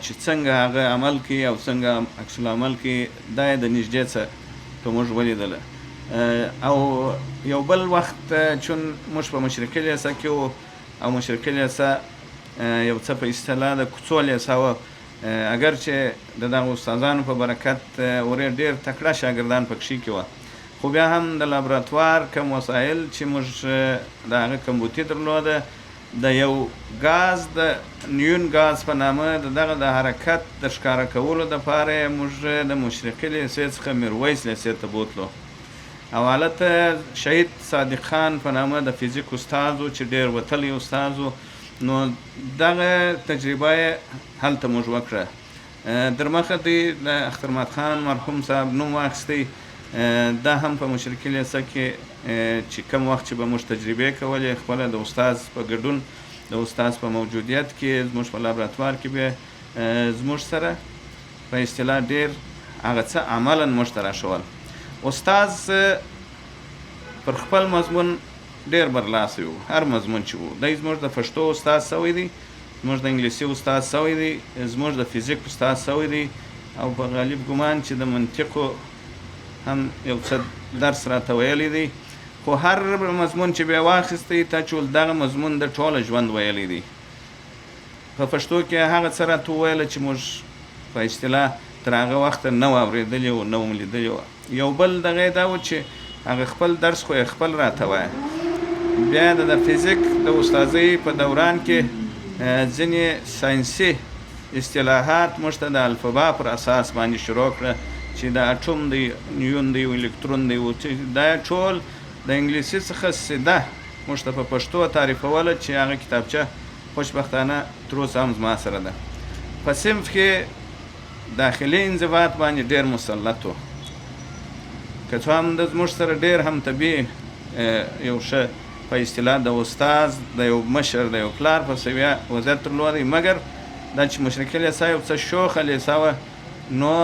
چې څنګه هغه عمل کوي او څنګه عکس العمل کوي دا یې د نږدې څه په موږ ولیدله. او یو بل وخت چون موږ په مشرقي لیسه کې وو او مشرقي لیسه یو څه په اصطلاح د کوڅو لیسه وه، اګر چې د دغه استادانو په برکت ورې ډېر تکړه شاګردان پکښې کې وه، خو بیا هم د لابراتوار کم وسایل چې موږ د هغه کمبوتي درلوده، د یو ګاز د نیون ګاز په نامه د دغه د حرکت د ښکاره کولو دپاره یې موږ د مشرقي لیسې څخه میرویس لیسې ته بوتلو او هلته شهید صادق خان په نامه د فزیک استاد و چې ډېر وتلی استاد و، نو دغه تجربه یې هلته موږ وکړه. درمخه دوی د اخترمات خان مرحوم صاحب نوم واخیستی، دا هم په مشرقي لیسه کې چې کوم وخت چې به موږ تجربې کولې خپله د استاد په ګډون د استاد په موجودیت کې زموږ په لابراتوار کې به زموږ سره په اصطلاح ډېر هغه څه عملاً موږ ته راښول. استاد پر خپل مضمون ډېر برلاسی و، هر مضمون چې و، دی زموږ د پښتو استاد سوی دی، زموږ د انګلیسي استاد سوی دی، زموږ د فزیک استاد سوی دی او په غالب ګمان چې د منطقو هم یو څه درس راته ویلی دی، خو هر مضمون چې به یې واخیستی تا چې ول دغه مضمون د ټوله ژوند ویلی دی. په پښتو کې هغه څه راته وویل چې موږ په اصطلاح تر هغه وخته نه وه اورېدلي او نه وم لیدلي وه. یو بل دغه یې دا و چې هغه خپل درس خو یې خپل راته وایه، بیا د فزیک د استادۍ په دوران کې ځینې ساینسي اصطلاحات موږ ته د الفبا پر اساس باندې شروع کړه چې د اټوم دی، نیون دی، الکترون دی، چې دا ټول د انګلیسي څخه سیده موږ ته په پښتو تعریفوله چې هغه کتابچه خوشبختانه تر اوسه هم زما سره ده. په صنف کې داخلي انضباط باندې ډېر مسلط و، که څه هم د زموږ سره ډېر هم طبیعي یو ښه په اصطلاح د استاد د یو مشر د یو پلار په سویه وضعیت درلودی، مګر دا چې مشرقي لیسه یو څه شوخه لیسه وه، نو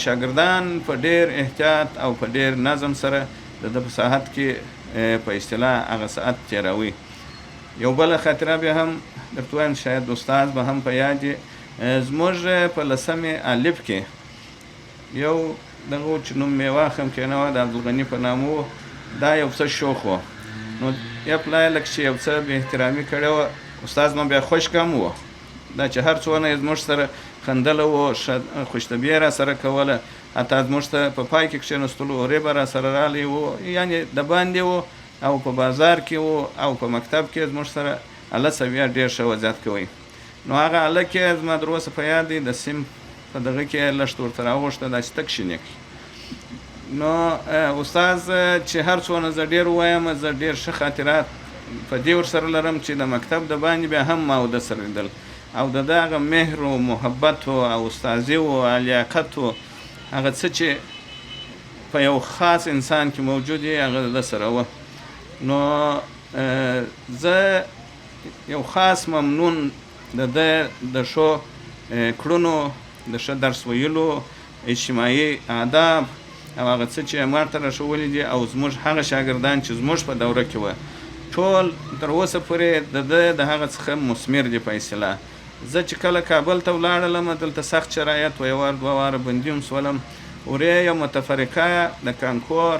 شاګردان په ډېر احتیاط او په ډېر نظم سره د ده په ساحت کې په اصطلاح هغه ساعت تېراوی. یو بله خاطره به هم درته ووایم، شاید استاد به هم په یاد یې، زموږ په لسمې الف کې یو دغه و چې نوم مې واخم که نه وه، د عبدالغني په نامه و، دا یو څه شوخ و، نو یې پلا یې لږ چې یو څه بې احترامي کړې وه، استاد مو بیا خوشک هم و، دا چې هر څونه یې زموږ سره خندله و، ښه خوشطبعي یې راسره کوله، حتی زموږ ته په پای کې کښېنستلو اورې به راسره رالی و، یعنې د باندې و او په بازار کې و او په مکتب کې زموږ سره اله سویه ډېر ښه وضعیت کوی. نو هغه هلک یې زما تر اوسه په یاد دی، د صنف په دغه کې یې لښته ورته راوغوښته، داسې تک شین یې کړ. نو استاد چې هر څونه زه ډېر ووایم، زه ډېر ښه خاطرات په دې ورسره لرم چې د مکتب د باندې بیا هم ما او ده سره لیدل او د ده هغه مهر و محبت و او استادي و لیاقت و هغه څه چې په یو خاص انسان کې موجود وي هغه د ده سره و. نو زه یو خاص ممنون د ده د ښو کړنو، د ښه درس ویلو، اجتماعي آداب او هغه څه چې یې ما ته راښوولي دي او زموږ هغه شاګردان چې زموږ په دوره کې وه ټول تر اوسه پورې د ده د هغه څخه مثمر دي په اصطلاح. زه چې کله کابل ته ولاړلم دلته سخت شرایط وه، یو وار دوه واره بندي هم شولم، ورې یو متفرقه د کانکور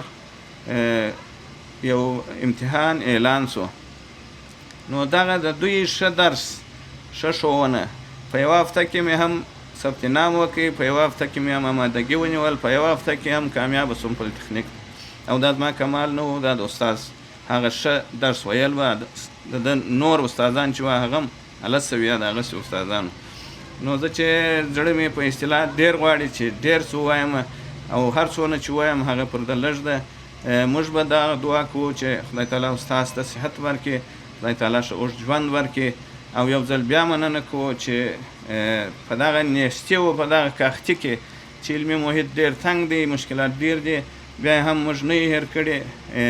یو امتحان اعلان شو، نو دغه د دوی ښه درس ښه ښوونه په یوه هفته کې مې هم ثبت نام وکړ، په یوه هفته کې مې هم آمادګي ونیول، په یوه هفته کې هم کامیابه شوم پولیتخنیک ته. او دا زما کمال نه و، دا د استاد هغه ښه درس ویل وه، د ده نور استادان چې وه هغه هم هله سویه د هغسې استادان وو. نو زه چې زړه مې په اصطلاح ډېر غواړي چې ډېر څه ووایم او هر څونه چې ووایم هغه پر ده لږ ده. موږ به دا دعا کوو چې خدای تعالی استاد ته صحت ورکړي، خدای تعالی ښه اوږد ژوند ورکړي او یو ځل بیا مننه کوو چې په دغه نیستي او په دغه کاختي کې چې علمي محیط ډېر تنګ دی، مشکلات ډېر دي، بیا هم موږ نه یو هېر کړي.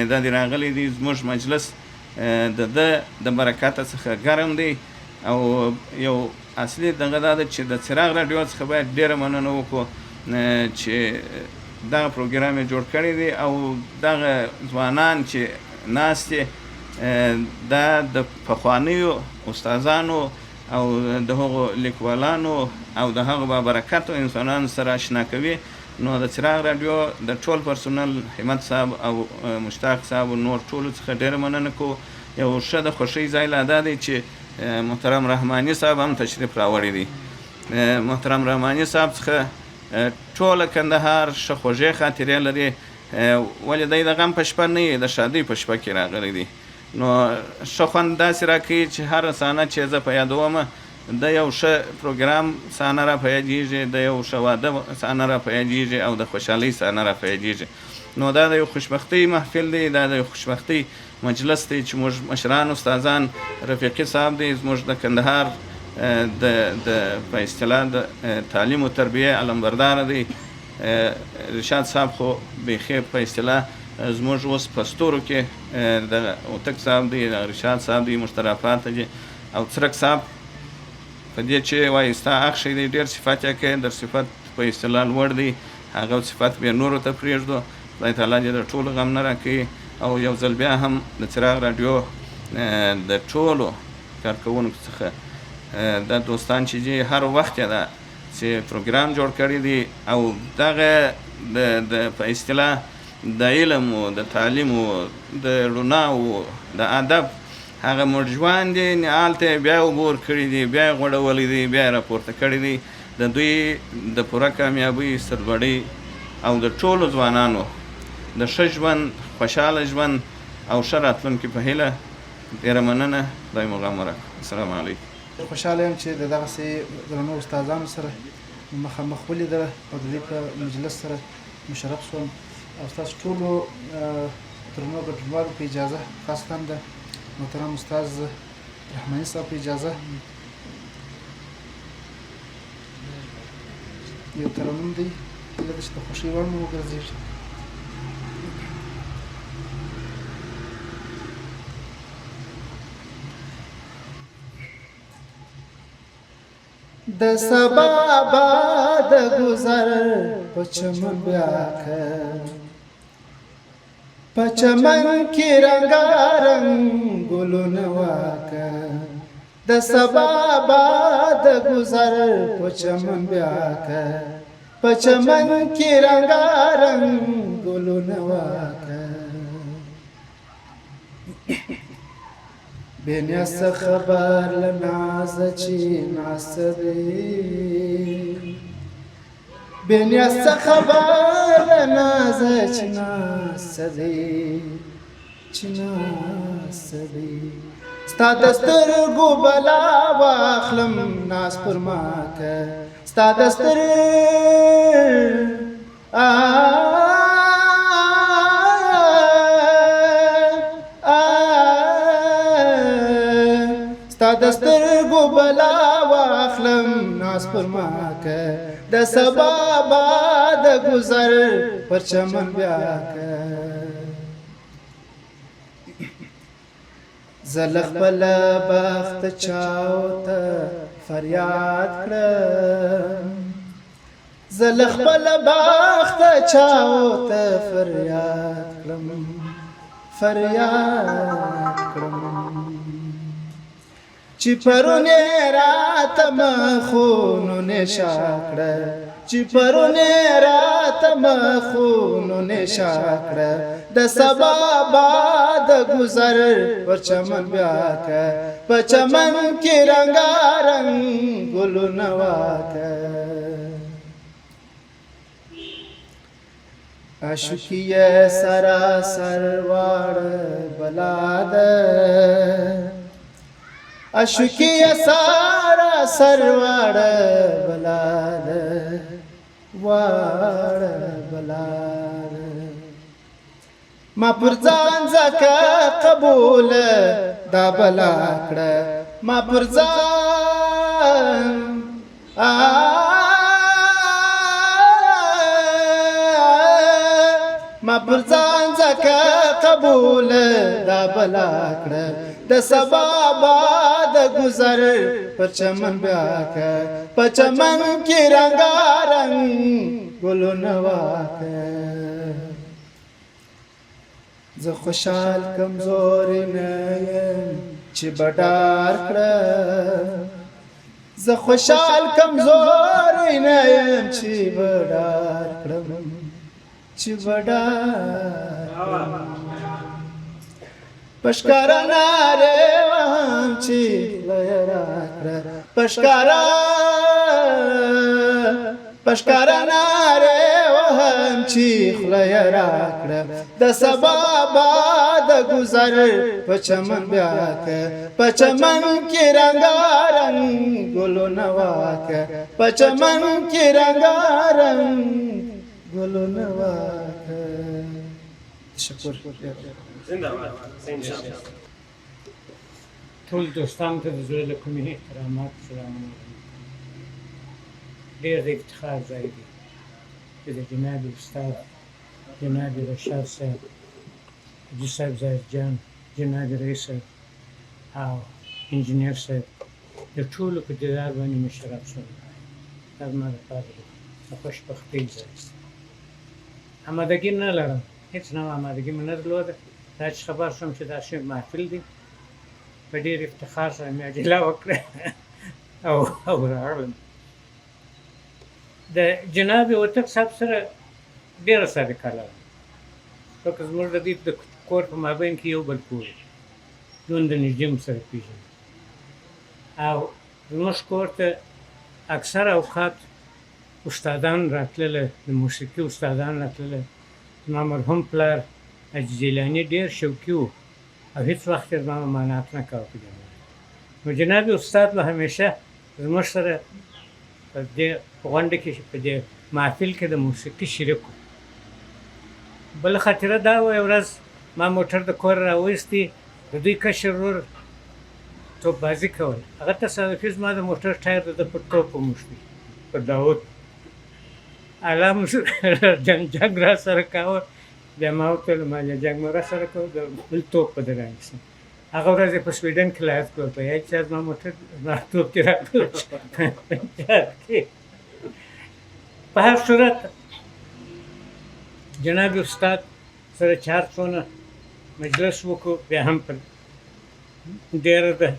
دا دی راغلی دی، زموږ مجلس د ده د برکته څخه ګرم دی او یو اصلي دغه دا ده چې د څراغ راډیو څخه باید ډېره مننه وکړو چې دغه پروګرام یې جوړ کړی دی او دغه ځوانان چې ناست دي دا د پخوانیو استادانو او د هغو لیکوالانو او د هغو بابرکتو انسانانو سره اشنا کوي. نو د څراغ راډیو د ټول پرسونل همت صاحب او مشتاق صاحب او نور ټولو څخه ډېره مننه کوو. یو ښه د خوښۍ ځای لا دا دی چې محترم رحماني صاحب هم تشریف راوړی دی. محترم رحماني صاحب څخه ټوله کندهار ښه خوږې خاطرې لري، ولې دی د غم په شپه نه د ښادۍ په شپه کې راغلی دی. نو ښه خوند داسې راکوي چې هره صحنه چې زه په یادوم د یو ښه پروګرام صحنه را په یادېږي، د یو ښه واده صحنه را په یادېږي او د خوشحالۍ صحنه را په یادېږي. نو دا د یو خوشبختۍ محفل دی، دا د یو خوشبختۍ مجلس دی چې موږ مشران استادان رفیقي صاحب دی زموږ د کندهار د د په اصطلاح د تعلیم او تربیې علمبردار دی. رشاد صاحب خو بیخي په اصطلاح زموږ اوس په ستورو کې د هوتک صاحب دی، د رشاد صاحب دی، موږ ته راپاته دي. او څرک صاحب په دې چې وایي ستا اخښی دی، ډېر صفت یې کوي، در صفت په اصطلاح لوړ دی، هغه صفت به نورو ته پرېږدو. خدای تعالی دې د ټولو غم نه راکوي. او یو ځل بیا هم د څراغ راډیو د ټولو کارکوونکو څخه دا دوستان چې دي هر وخت یې دا چې پروګرام جوړ کړی دی او دغه د د په اصطلاح د علم او د تعلیم او د رڼا او د ادب هغه مړژواندي نهال ته یې بیا اوبه ورکړي دي، بیا یې غوړولی دی، بیا یې راپورته کړی دی. د دوی د پوره کامیابۍ، سرلوړۍ او د ټولو ځوانانو د ښه ژوند، خوشحاله ژوند او ښه راتلونکي په هیله ډېره مننه. خدای مو غم ورکړه. السلام علیکم. ډېر خوشحاله یم چې د دغسې درنو استادانو سره مې مخامخ ولیدله او د دوی په مجلس سره مشرف شوم او ستاسو ټولو درنو ګډونوالو په اجازه، خاصتا د محترم استاد رحماني صاحب په اجازه یو ترنم دی، هیله ده چې د خوښۍ وړ مو وګرځېږي. د سبا باد گذر په چمن بیا که په چمن کې رنګارنګ ګلونه واکه د سبا باد گذر په چمن بیا که په چمن کې رنګارنګ ګلونه واکه بې نیاز خبر له نازه چې ناست دی، بې نیاز خبر له نازه چې ناست دی، چې ناست دی. ستا د سترګو بلا واخلم ناز پر ما که، ستا د سترګو ستا د سترګو بلا واخلم ناز پر ما که، د سبا باد گذر پر چمن بیا که. زه له خپله بخته چاو ته فریاد کړم، زه له خپله بخته چاو ته فریاد کړم، فریاد کړم چې پرون یې راته مخونو نشه کړه، چې پرون یې راته مخونو نشه کړه. د سبا باد گذر پر چمن بیا که، په چمن کې رنګارنګ ګلونه واکه. اشکیه سراسر واړه بلا ده، اشکیه سراسر واړه بلا ده، واړه بلا ده. ما پر ځان ځکه قبول دا بلا کړه ما پر ځان ما پر ځان ځکه قبول دا بلا کړه د سبا باد گذر پر چمن بیا که په چمن کې رنګارنګ ګلونه واکه زه خوشحال کمزوري نه یم چې بډار کړم زه خوشحال کمزوري نه یم چې بډار کړم چې بډار پشکارا ناره وهم چې خوله یې راکړه پشکارا پشکارا ناره وهم چې خوله یې راکړه د سبا باد گذر په چمن بیا که په چمن کې رنګارنګ ګلونه واکه په چمن کې رنګارنګ ګلونه واکه. تشکر. زنده باد. ټول دوستانو ته د زړه له کومې احترامات سلامونه وړاندې کوم. ډېر د افتخار ځای دی چې د جناب استاد جناب رشاد صاحب، حاجي صاحب زاهد جان، جناب رئیس صاحب او انجنیر صاحب د ټولو په دیدار باندې مشرف شوم. دا زما لپاره د خوشبختۍ ځای دی. آمادګي نه لرم، هېڅ نوع آمادګي مې نه درلوده. دا چې خبر شوم چې داسې محفل دی، په ډېر افتخار سره مې عجله وکړه او راغلم. د جناب هوتک صاحب سره ډېره سابقه لرم، ځکه زموږ د دوی د کور په مابین کې یو بل کور دی، دومره نږدې مو سره پېژنو. او زموږ کور ته اکثره اوقات استادان راتلله، د موسیقي استادان راتلله. زما مرحوم پلار حاجي جیلاني ډېر شوقي و او هیڅ وخت یې زما ممانعت نه کاوه په دې باندې. نو جناب استاد به همیشه زموږ سره په دې غونډه کې، په دې محفل کې د موسیقي شریک و. بله خاطره دا وه، یوه ورځ ما موټر د کوره راوایستی، د دوی کشر ورور توپ بازي کوله، هغه تصادفي زما د موټر ټایر د ده پر توپ وموښتی، پر داود. الله مو جنګ را سره کاوه. بیا ما ورته وویل، ما جنګ مه را سره کوه، د بل توپ به در رانیسم. هغه ورځ یې په سویډن کې لاس کړ، په یاد چې زما موټر زما توپ دې راکړ. په هر صورت جناب استاد سره چې هر څونه مجلس وکړو، بیا هم پر ډېره ده،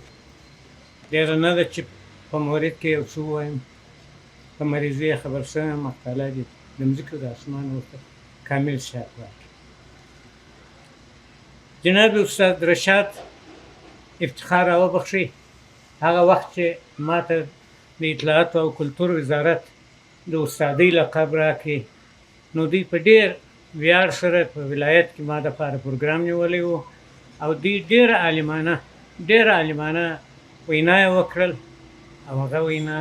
ډېره نه ده چې په مورد کې یو څه ووایم. په مریضي یې خبر شوی یم، الله تعالی دې د مځکې او د اسمان ورته کامل صحت ورکړي. جناب استاد رشاد افتخار راوبخښي، هغه وخت چې ما ته د اطلاعاتو او کلتور وزارت د استادۍ لقب راکړي، نو دوی په ډېر ویاړ سره په ولایت کې ما دپاره پروګرام نیولی و او دوی ډېره عالمانه ډېره عالمانه وینا یې وکړل او هغه وینا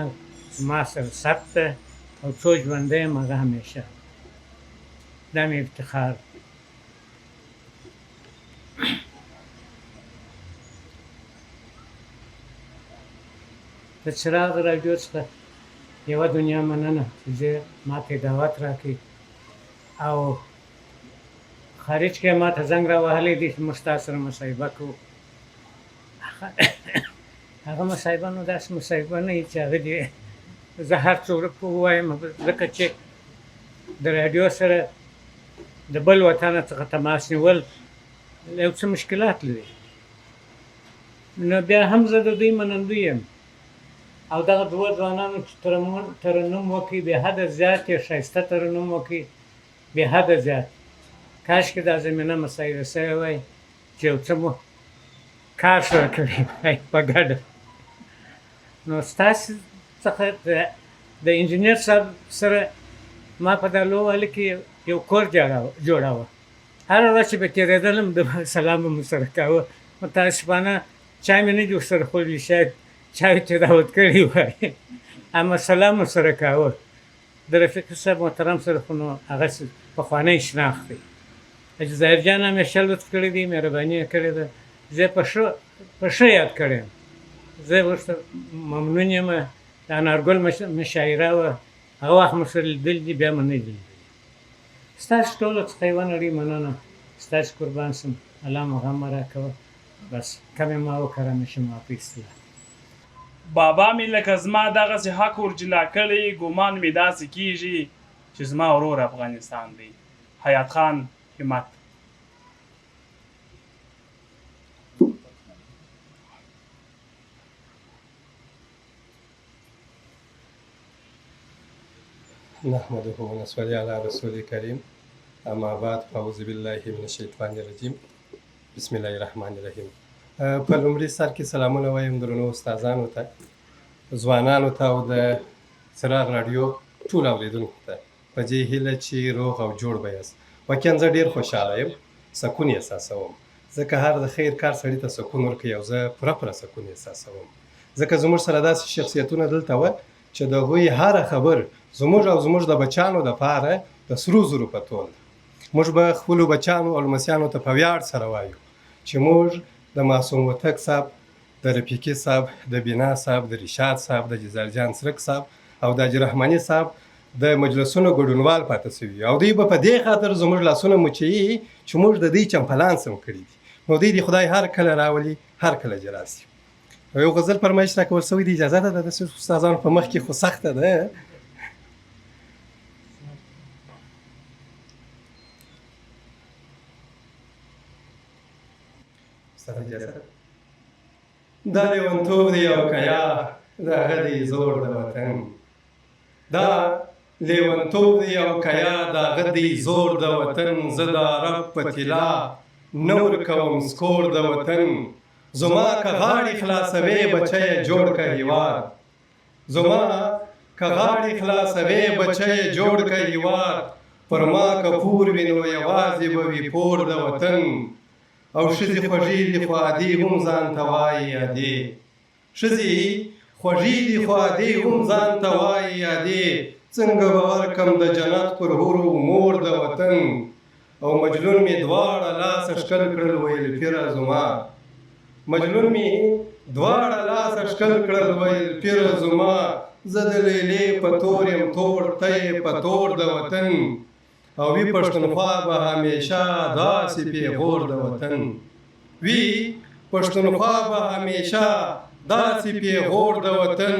زما سره ثبت ده او څو ژوندی یم هغه همیشه. دا مې افتخار. د څراغ راډیو څخه یوه دنیا مننه چې زه ماته دعوت راکړي او خارج کې ماته زنګ راوهلی دی چې موږ ستا سره مصاحبه کوو. هغه مصاحبه نو داسې مصاحبه نه وي چې هغه دې زه هر څه ووایم، ځکه چې د راډیو سره د بل وطن څخه تماس نیول یو څه مشکلات لري. نو بیا هم زه د دوی منندوی یم او دغه دوه ځوانانو چې ترنم وکړي، بې حده زیات یې ښایسته ترنم وکړي، بې حده زیات. کاشکې دا زمینه مساعده شوې وای چې یو څه مو کار سره کړی وای په ګډه. نو ستاسې څخه د انجنیر صاحب سره ما په دا لووالي کې یو کور جوړاوه، هره ورځ چې به تېرېدلم د سلام به مو سره کاوه. متاسفانه چای مې نه دي ورسره خوړلي، شاید چای ته دعوت کړی وای، اما سلام مو سره کاوه. د رفیقي صاحب محترم سره خو نو هغسې پخوانی شناخت دی. حاجي ظاهر جان همیشه لطف کړی دی، مهرباني یې کړې ده. زه په ښه په ښه یاد کړی یم، زه ورته ممنون یم. د انارګل مشاعره وه، هغه وخت مو سره لیدلي دي، بیا مو نه دي لیدلي. ستاسو ټولو څخه یوه نړۍ مننه، ستاسو قربان شم، الله مو غم مه راکوه. بس کمې ما وکړه همیشه ما په اصطلاح. بابا مې لکه زما دغسې حق ورجلا کړی، ګومان مې داسې کېږي چې زما ورور افغانستان دی. حیات خان همت. نحمده ونصلي على رسول کریم، اما بعد، فاعوذ بالله من الشیطان الرجیم، بسم الله الرحمن الرحیم. په لومړي سر کې سلامونه وایم درنو استادانو ته، ځوانانو ته او د څراغ راډیو ټول اورېدونکو ته، په دې هیله چې روغ او جوړ به یاست. واقعا زه ډېر خوشحاله یم، سکون احساسوم، ځکه هر د خیر کار سړي ته سکون ورکوي او زه پوره پوره سکون احساسوم، ځکه زموږ سره داسې شخصیتونه دلته وه چې د هغوی هره خبر زموږ او زموږ د بچانو دپاره د سرو زرو په تول ده. موږ به خپلو بچانو او لمسیانو ته په ویاړ سره وایو چې موږ د معصوم هوتک صاحب، د رفیقي صاحب، د بینا صاحب، د رشاد صاحب، د جزار جان څرک صاحب او د حاجي رحماني صاحب د مجلسونو ګډونوال پاتې شوي یو او دوی به په دې خاطر زموږ لاسونه مچوي چې موږ د دوی چمپلان سم کړي دي. نو دوی دې خدای هر کله راولي، هر کله دې راسي. یو غزل فرمایش راکول شوی دی، اجازه ده د داسې استادانو په مخ کې، خو سخته ده. استاد اجازه ده. دا لیونتوب دی او که یا د هغه دی زور د وطن، دا لیونتوب دی او که یا د هغه دی زور د وطن، زه د عرب په طلا نه ورکوم سکور د وطن، زما که غاړې خلاصوې بچیه جوړ که هیواد، زما که غاړې خلاصوې بچیه جوړ که هیواد، پر ما که پور وي نو یوازې به وي پور د وطن، او ښځې خوږې دي خو ادې هم ځان ته وایي ادې، ښځې خوږې دي خو ادې هم ځان ته وایي ادې، څنګه به ورکم د جنت پر حورو مور د وطن، او مجنون مې دواړه لاسه ښکل کړل ویل پیره زما، مجنون مې دواړه لاسه ښکل کړل ویل پیره زما، زه د لیلې په تور یم تور، ته یې په تور د وطن، او وي پښتونخوا به همیشه داسې پیغور د وطن، وي پښتونخوا به همیشه داسې پیغور د وطن،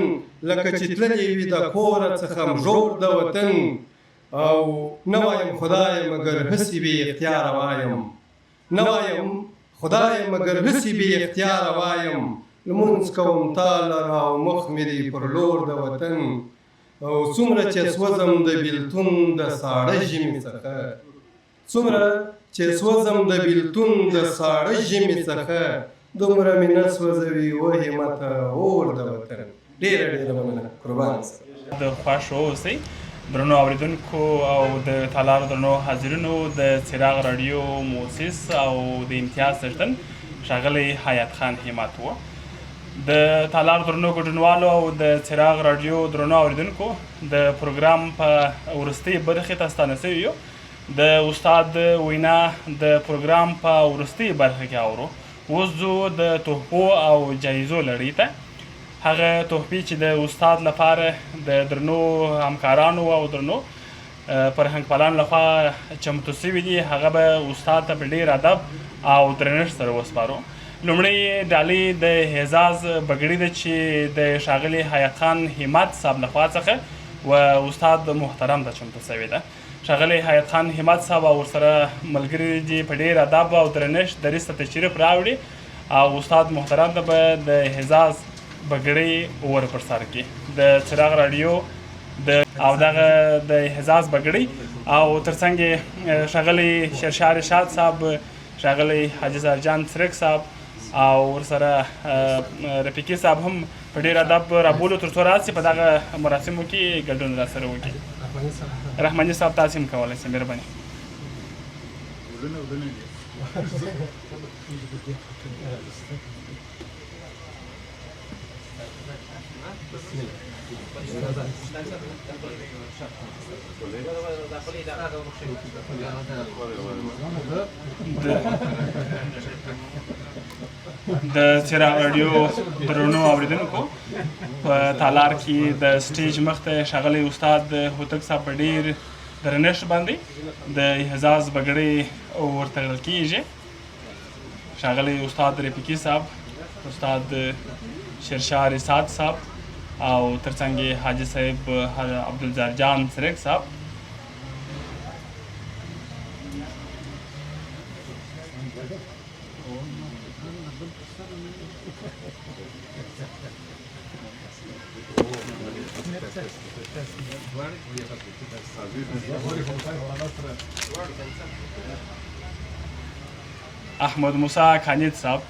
لکه چې تللې وي د کوره څخه مږور د وطن، او نه وایم خدایه مګر هسې بې اختیاره وایم، نه وایم خدایه مګر هسې بې اختیاره وایم، لمونځ کوم تا لره او مخ مې دی پر لور د وطن، او څومره چې سوځم د بیلتون د ساړه ژمي څخه، څومره چې سوځم د بیلتون د ساړه ژمي څخه، دومره مې نه سوځوي وه همته اور د وطن. ډېره ډېره مننه، قربان سم. د خوښ اوسئ درنو اوریدونکو او د تالار درنو حاضرینو، د څراغ راډیو موسس او د امتیاز څښتن ښاغلی حیات خان همت و. د تالار درنو ګډونوالو او د څراغ راډیو درنو اوریدونکو، د پروګرام په وروستۍ برخې ته ستانه شوي یو. د استاد وینا د پروګرام په وروستۍ برخه کې اورو. اوس ځو د تحفو او جایزو لړۍ ته. هغه تحفې چې د استاد لپاره د درنو همکارانو او درنو فرهنګپالانو لخوا چمتو شوي دي، هغه به استاد ته په ډېر ادب او درنښت سره وسپارو. لومړۍ ډالۍ د اعزاز بګړۍ ده چې د ښاغلي حیات خان همت صاحب لخوا څخه و استاد محترم ته چمتو شوې ده. ښاغلی حیات خان همت صاحب او ورسره ملګري دې په ډېر ادب او درنښت دریځ ته تشریف راوړي او استاد محترم ته به د اعزاز بګړۍ ور پر سر کړي. د څراغ راډیو د او دغه د اعزاز بګړۍ او ترڅنګ یې ښاغلی شیرشاه رشاد صاحب، ښاغلی حاجي زارجان څرک صاحب او ورسره رفیقي صاحب هم په ډېر ادب رابولو تر څو راسي په دغه مراسمو کې ګډون را سره وکړي. رحماني صاحب تاسو هم کولی شئ، مهرباني. د څراغ راډیو درنو اوریدونکو، په تالار کې د سټیج مخته ښاغلی استاد هوتک صاحب په ډېر درنښت باندې د اعزاز بګړۍ ورتړل کېږي. ښاغلی استاد رفیقي صاحب، استاد شیرشاه رساد صاحب او ترڅنګ یې حاجي صاحب عبدالجار جان څرک صاحب. احمد موسی کاندید صاحب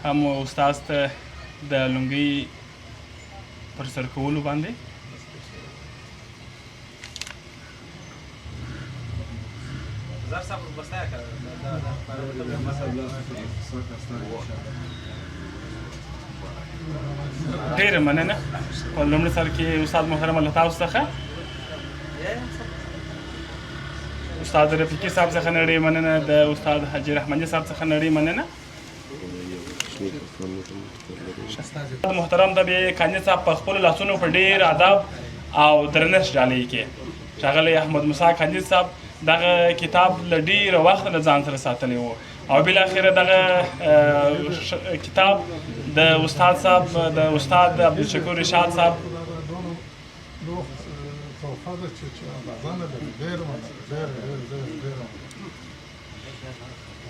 هم استاد ته د لونګۍ پر سر کولو باندې ډېره مننه. په لومړي سر کې استاد محترم له تاسو څخه، استاد رفیقي صاحب څخه نړۍ مننه، د استاد حاجي رحماني صاحب څخه نړۍ مننه. محترم ته به کاندید صاحب په خپلو لاسونو په ډېر ادب او درنښت ډالۍ کې. ښاغلی احمد موسی کاندید صاحب دغه کتاب له ډېره وخته له ځان سره ساتلی و او بالاخره دغه کتاب د استاد صاحب، د استاد عبدالشکور رشاد صاحب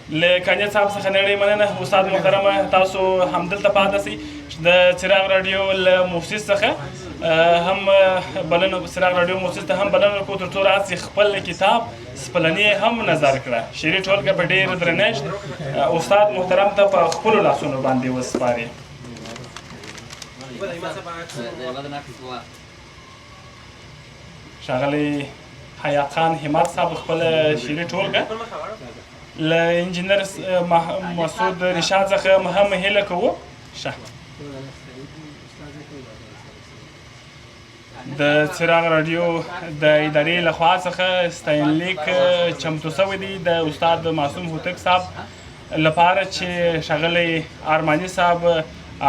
له کاندید صاحب څخه نړۍ مننه. استاد محترمه، تاسو همدلته پاتې شئ. د څراغ راډیو له موسس څخه هم بلنه، څراغ راډیو موسس ته هم بلنه ورکوو تر څو راسي خپل کتاب سپلنې هم نظر کړه. شعري ټولګه په ډېر درنښت استاد محترم ته په خپلو لاسونو باندې وسپاري. ښاغلی حیات خان همت صاحب خپله شعري ټولګه له انجینر مسعود رشاد څخه هم هیله کوو. ښه، د څراغ راډیو د ادارې له خوا څخه ستاینلیک چمتو شوی دی د استاد معصوم هوتک صاحب لپاره چې ښاغلی ارماني صاحب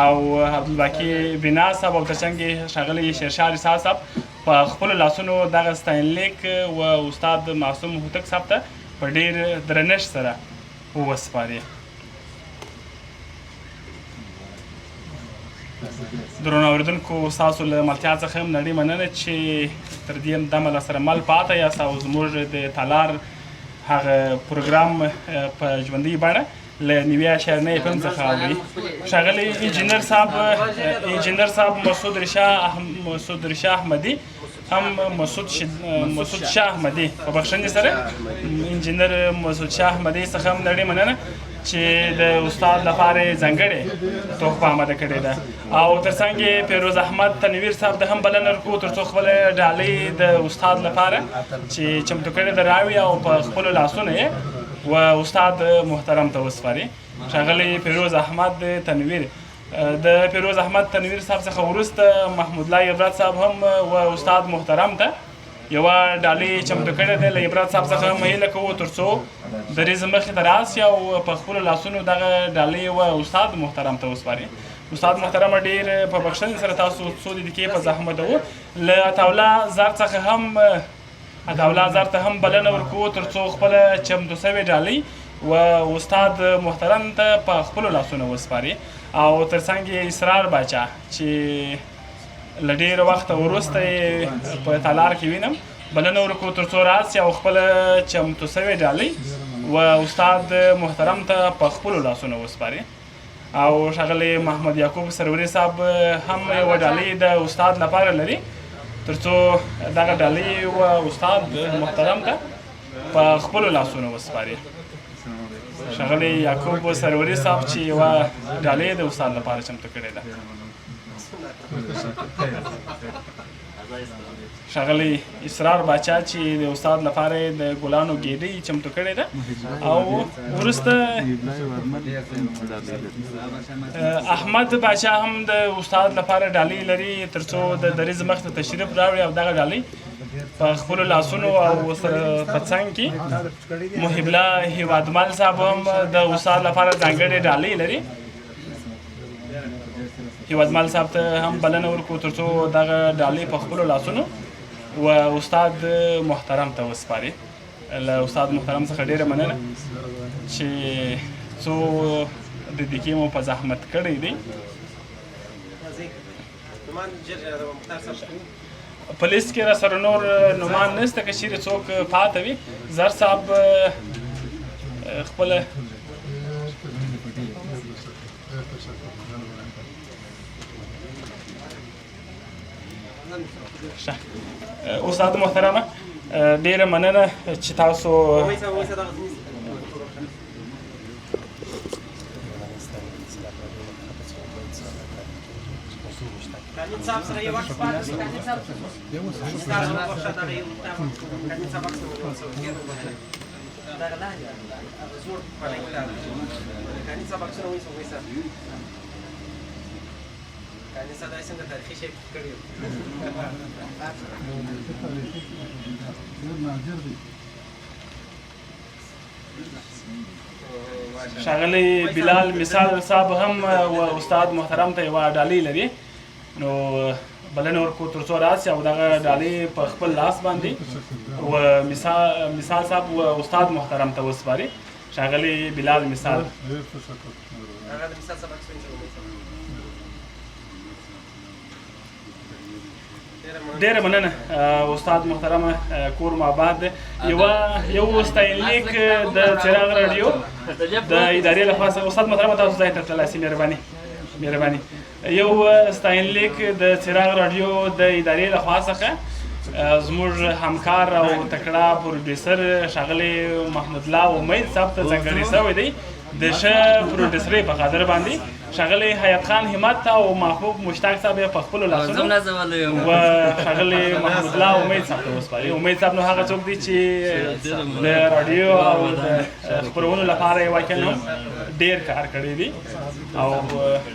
او عبدالباقي بنا صاحب او ترڅنګ یې ښاغلی شیرشاه رسا صاحب په خپلو لاسونو دغه ستاینلیک و استاد معصوم هوتک صاحب ته په ډیر درنښت سره وسپاري. درنو اوریدونکو، ستاسو له ملتیا څخه هم نړۍ مننه چې تر دې دمه له سره مل پاته یاست او زموږ د تالار هغه پروګرام په ژوندۍ بڼه له نیویا شهرنۍ اف ام څخه اورئ. ښاغلی انجینر صاحب، انجینر صاحب مسعود رشا، مسعود رشا احمدي هم مسعود مسعود شاه احمدي، په بخښنې سره، انجینر مسعود شاه احمدي څخه هم نړۍ مننه چې د استاد لپاره یې ځانګړې تحفه آماده کړې ده. او ترڅنګ یې پیروز احمد تنویر صاحب ته هم بلنه ورکوو ترڅو خپله ډالۍ د استاد لپاره چې چمتو کړې ده راوي او په خپلو لاسونو یې و استاد محترم ته وسپاري. ښاغلی پیروز احمد تنویر. د پیروز احمد تنویر صاحب څخه وروسته محمود الله عبرت صاحب هم و استاد محترم ته یوه ډالۍ چمتو کړې ده. له عبرت صاحب څخه هم هیله کوو ترڅو دریځ مخې ته راسي او په خپلو لاسونو دغه ډالۍ و استاد محترم ته وسپاري. استاد محترم، ډېر په بخښنې سره تاسو څو دقیقې په زحمت وو. له عطاالله زر څخه هم، عطاالله زر ته هم بلنه ورکوو ترڅو خپله چمتو شوې ډالۍ و استاد محترم ته په خپلو لاسونو وسپاري. او ترڅنګ یې اسرار باچا چې له ډېره وخته وروسته یې په تالار کې وینم، بلنه ورکوو ترڅو راسي او خپله چمتو شوې ډالۍ و استاد محترم ته په خپلو لاسونو وسپاري. او ښاغلی محمد یعقوب سروري صاحب هم یوه ډالۍ د استاد لپاره لري ترڅو دغه ډالۍ و استاد محترم ته په خپلو لاسونو وسپاري. ښاغلی یعقوب سروري صاحب چې یوه ډالۍ د استاد لپاره چمتو کړې ده. ښاغلی اسرار باچا چې د استاد لپاره د ګلانو ګیډۍ چمتو کړې ده او وروسته احمد باچا هم د استاد لپاره ډالۍ لري ترڅو د دریځ مخ ته تشریف راوړي او دغه ډالۍ په خپلو لاسونو او سره په څنګ کې محب الله هیوادمل صاحب هم د استاد لپاره ځانګړې ډالۍ لري. هیوادمل صاحب ته هم بلنه ورکو ترڅو دغه ډالۍ په خپلو لاسونو و استاد محترم ته وسپاري. له استاد محترم څخه ډیره مننه چې څو د دقیقې مو په زحمت کړی دی. په لیست کې را سره نور نومان نشته، که چیرې څوک پاته وي زر صاحب خپله استاد محترمه ډیره مننه چې تاسو ښاغلی بلال مثال صاحب هم و استاد محترم ته یوه ډالۍ لري، نو بلنه ورکو تر څو راسي او دغه ډالۍ په خپل لاس باندې و مثال صاحب و استاد محترم ته وسپاري. ښاغلی بلال مثال. ډیره مننه استاد محترمه، کور مو آباد دی. یو ستاینلیک د څراغ راډیو د ادارې لخوا څخه استاد محترمه تاسو ځای ته تللی سئ، مهرباني مهرباني. یو ستاینلیک د څراغ راډیو د ادارې لخوا څخه زموږ همکار او تکړه پروډیوسر ښاغلی محمود الله امید صاحب ته ځانګړی سوی دی د ښه پروډیوسرۍ په خاطر باندې. ښاغلی حیات خان همت او محبوب مشتاق صاحب یې په خپلو لاسونو و ښاغلی محمود الله امید صاحب ته وسپاري. امید صاحب نو هغه څوک دی چې د راډیو او د خپرونو لپاره یې واقعا هم ډېر کار کړی دی او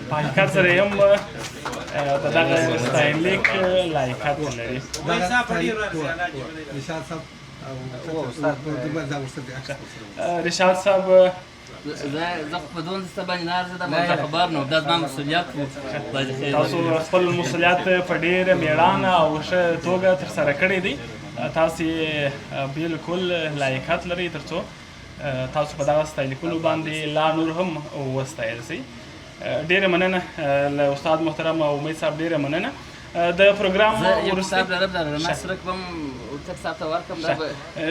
په حقیقت سره یې هم د دغه ستاینلیک لایقت لري. رشاد صاحب زه خو په دونه څه باندې نه ارزېدم او زه خبر نه وم، دا زما مسؤلیت و. تاسو خپل مسؤلیت په ډېره مېړانه او ښه توګه ترسره کړی دی. تاسو بالکل لایقت لرئ ترڅو تاسو په دغه ستایلیکونو باندې لا نور هم وستایل سئ. ډېره مننه له استاد محترم او امید صاحب، ډېره مننه. د پروګرام زه یو کتاب لرم، د رڼا څرک به هم هوتک صاحب ته ورکړم. دا به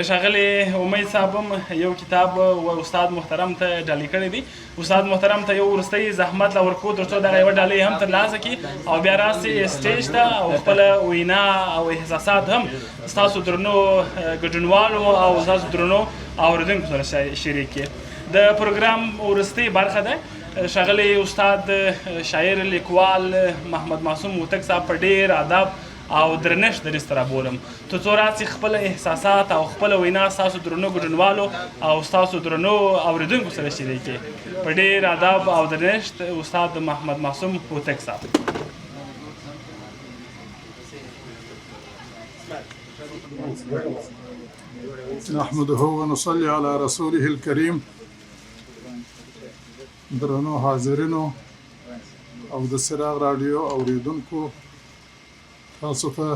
ښاغلی امید صاحب هم یو کتاب و استاد محترم ته ډالۍ کړی دی. استاد محترم ته یو وروستی زحمت لا ورکو ترڅو دغه یوه ډالۍ هم ترلاسه کړي او بیا راسي سټیج ته او خپله وینا او احساسات هم ستاسو درنو ګډونوالو او ستاسو درنو اورېدونکو سره شریک کړي. د پروګرام وروستۍ برخه ده. ښاغلی استاد شاعر لیکوال محمد معصوم هوتک صاحب په ډېر ادب او درنښت دریځ ته رابولم ترڅو راسي خپل احساسات او خپله وینا ستاسو درنو ګډونوالو او ستاسو درنو اورېدونکو سره شریک کړي. په ډېر ادب او درنښت استاد محمد معصوم هوتک صاحب. نحمده ونصلي على رسوله الكريم. درنو حاضرینو او د څراغ راډیو اوریدونکو، تاسو ته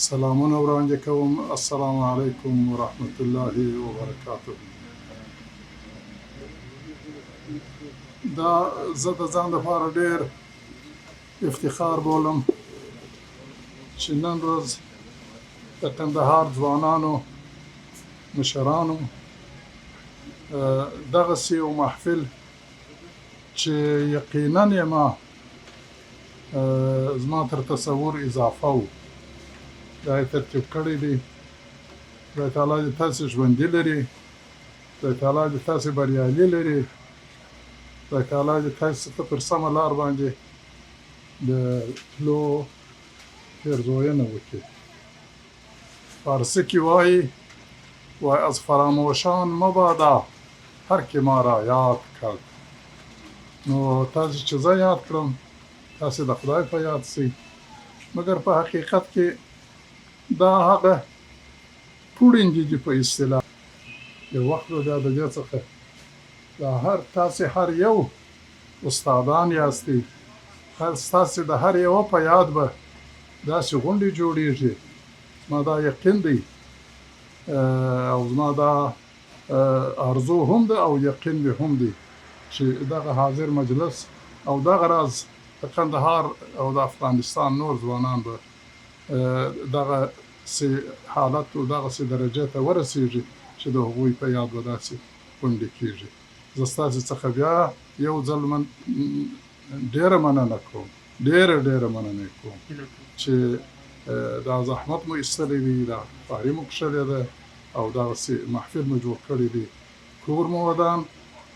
سلامونه وړاندې کوم. السلام علیکم ورحمت الله وبرکاته. دا زه د ځان لپاره ډیر افتخار بولم چې نن ورځ د کندهار ځوانانو مشرانو دغسې یو محفل چې یقینا یې ما زما تر تصور اضافه و دا یې ترتیب کړی دی. خدای تعالی دې تاسې ژوندي لري، خدای تعالی دې تاسې بریالي لري، خدای تعالی دې تاسې ته پر سمه لار باندې د تلو پیرزوینه وکړي. فارسي کې وايي، وای از فراموشان مبادا هر که ما را یاد کړ. نو تاسې چې زه یاد کړم، تاسې د خدای په یاد سئ. مګر په حقیقت کې دا هغه پوړندې دي په اصطلاح. یو وخت به بیا د دې څخه دا هر تاسې هر یو استادان یاستئ، هر ستاسې د هر یوه په یاد به داسې غونډې جوړیږي. زما دا یقین دی او زما دا ارزو هم ده او یقین مې هم دی چې دغه حاضر مجلس او دغه راز د قندهار او د افغانستان نور ځوانان به دغسې حالت او دغسې درجې ته ورسیږي چې د هغوی په یاد به داسې غونډې کیږي. زه ستاسې څخه بیا یو ځل من ډیره مننه کوم، ډیره ډیره مننه کوم چې دا زحمت مو ایستلی دی، دا خواري مو کښلې ده او دغسې محفل مو جوړ کړی دی. کور مو ودان،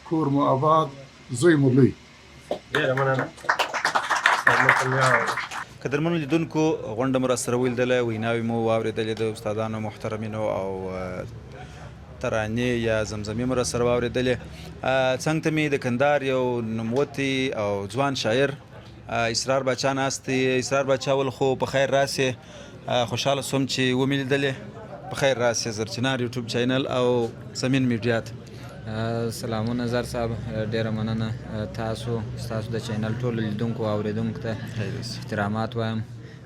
کور مو اباد، زوی مو لوی. ډیره مننه. قدرمنو لیدونکو، غونډه مو راسره ولیدله، ویناوې مو واورېدلې د استادانو محترمینو او ترانې یا زمزمې مو راسره واورېدلې. څنګ ته مې د کندهار یو نوموتی او ځوان شاعر اسرار باچا ناست دی. اسرار باچا ول خو په خیر راسې، خوشحاله سوم چې ومې لیدلې. په خیر راسې زرچنار یوټیوب چینل او سمین میډیا ته. سلامونه زر صاحب، ډیره مننه تاسو، ستاسو د چینل ټولو لیدونکو او اورېدونکو ته احترامات وایم،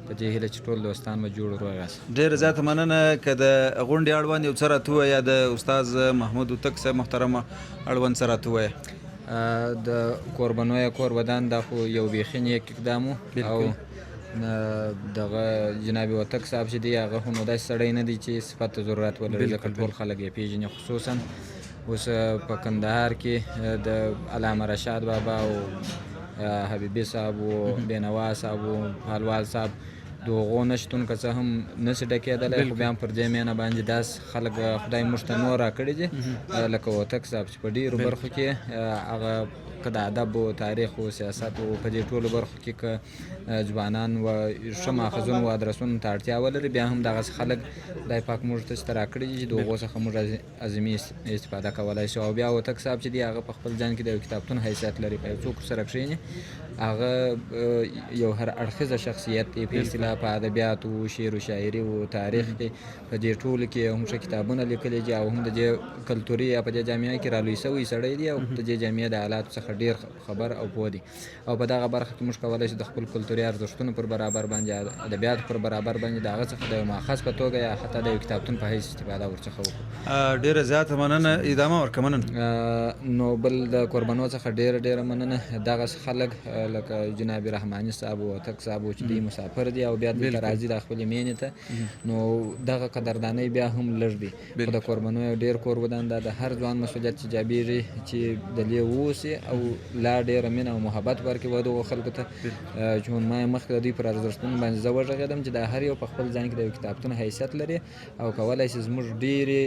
په دې هیله چې ټول دوستان به جوړ روغ یاست. ډیره زیاته مننه. که د غونډې اړوند یو څه راته ووایه، د استاد محمود هوتک صاحب محترم اړوند څه راته ووایه. د کوربنو یا کور ودان دا خو یو بیخي نیک اقدام و او دغه جناب هوتک صاحب چې دی هغه خو نو داسې سړی نه دی چې صفت ته ضرورت ولري، ځکه ټول خلک یې پېژني، خصوصا اوس په کندهار کې د علامه رشاد بابا او حبیبي صاحب و بېنوا صاحب و پالوال صاحب د هغو نه شتون که څه هم نه سي ډکېدلی، خو بیا هم پر دې مینه باندې داسې خلک خدای موږ ته نور راکړي دي لکه هوتک صاحب چې په ډېرو برخو کې هغه که د ادب و تاریخ و سیاست و په دې ټولو برخو کې که ځوانان و ښه ماخذونو و ادرسونو ته اړتیا ولري، بیا هم دغسې خلک خدای پاک موږ ته چې راکړي دي چې د هغو څخه موږ عظیمي استفاده کولای شو. او بیا هوتک صاحب چې دی هغه په خپل ځان کې د یو کتابتون حیثیت لري، که یو څوک ورسره کښېني هغه یو هر اړخیزه شخصیت دی، په اصطلاح په ادبیاتو، شعر و شاعري و تاریخ کې په دې ټولو کې هم ښه کتابونه لیکلي دي او هم د دې کلتوري یا په دې جامعه کې رالوی شوی سړی دی او د دې جامعې د حالاتو څخه ډېر خبر او پوه دی. او په دغه برخه کې موږ کولای شو د خپل کلتوري ارزښتونو پر برابر باندې، ادبیاتو پر برابر باندې د هغه څخه د یو ماخذ په توګه یا حتی د یو کتابتون په حیث استفاده ورڅخه وکړو. ډېره زیاته مننه، ادامه ورکړه. مننه. نو بل د کوربنو څخه ډېره ډېره مننه. دغسې خلک لکه جناب رحماني صاحب او هوتک صاحب چې دوی مسافر دي او بیا دلته راځي د خپلې مینې ته، نو دغه قدردانۍ بیا هم لږ دي، خو د کوربنو یو ډېر کور ودان ده. د هر ځوان مسؤلیت چې جابېږي چې د لې واوسي او لا ډېره مینه او محبت ورکړي و دغو خلکو ته، چې ما یې مخکې د دوی پر ارزښتونو باندې زه وغږېدم چې دا هر یو په خپل ځان کې د یو کتابتون حیثیت لري او کولای شي زموږ ډېرې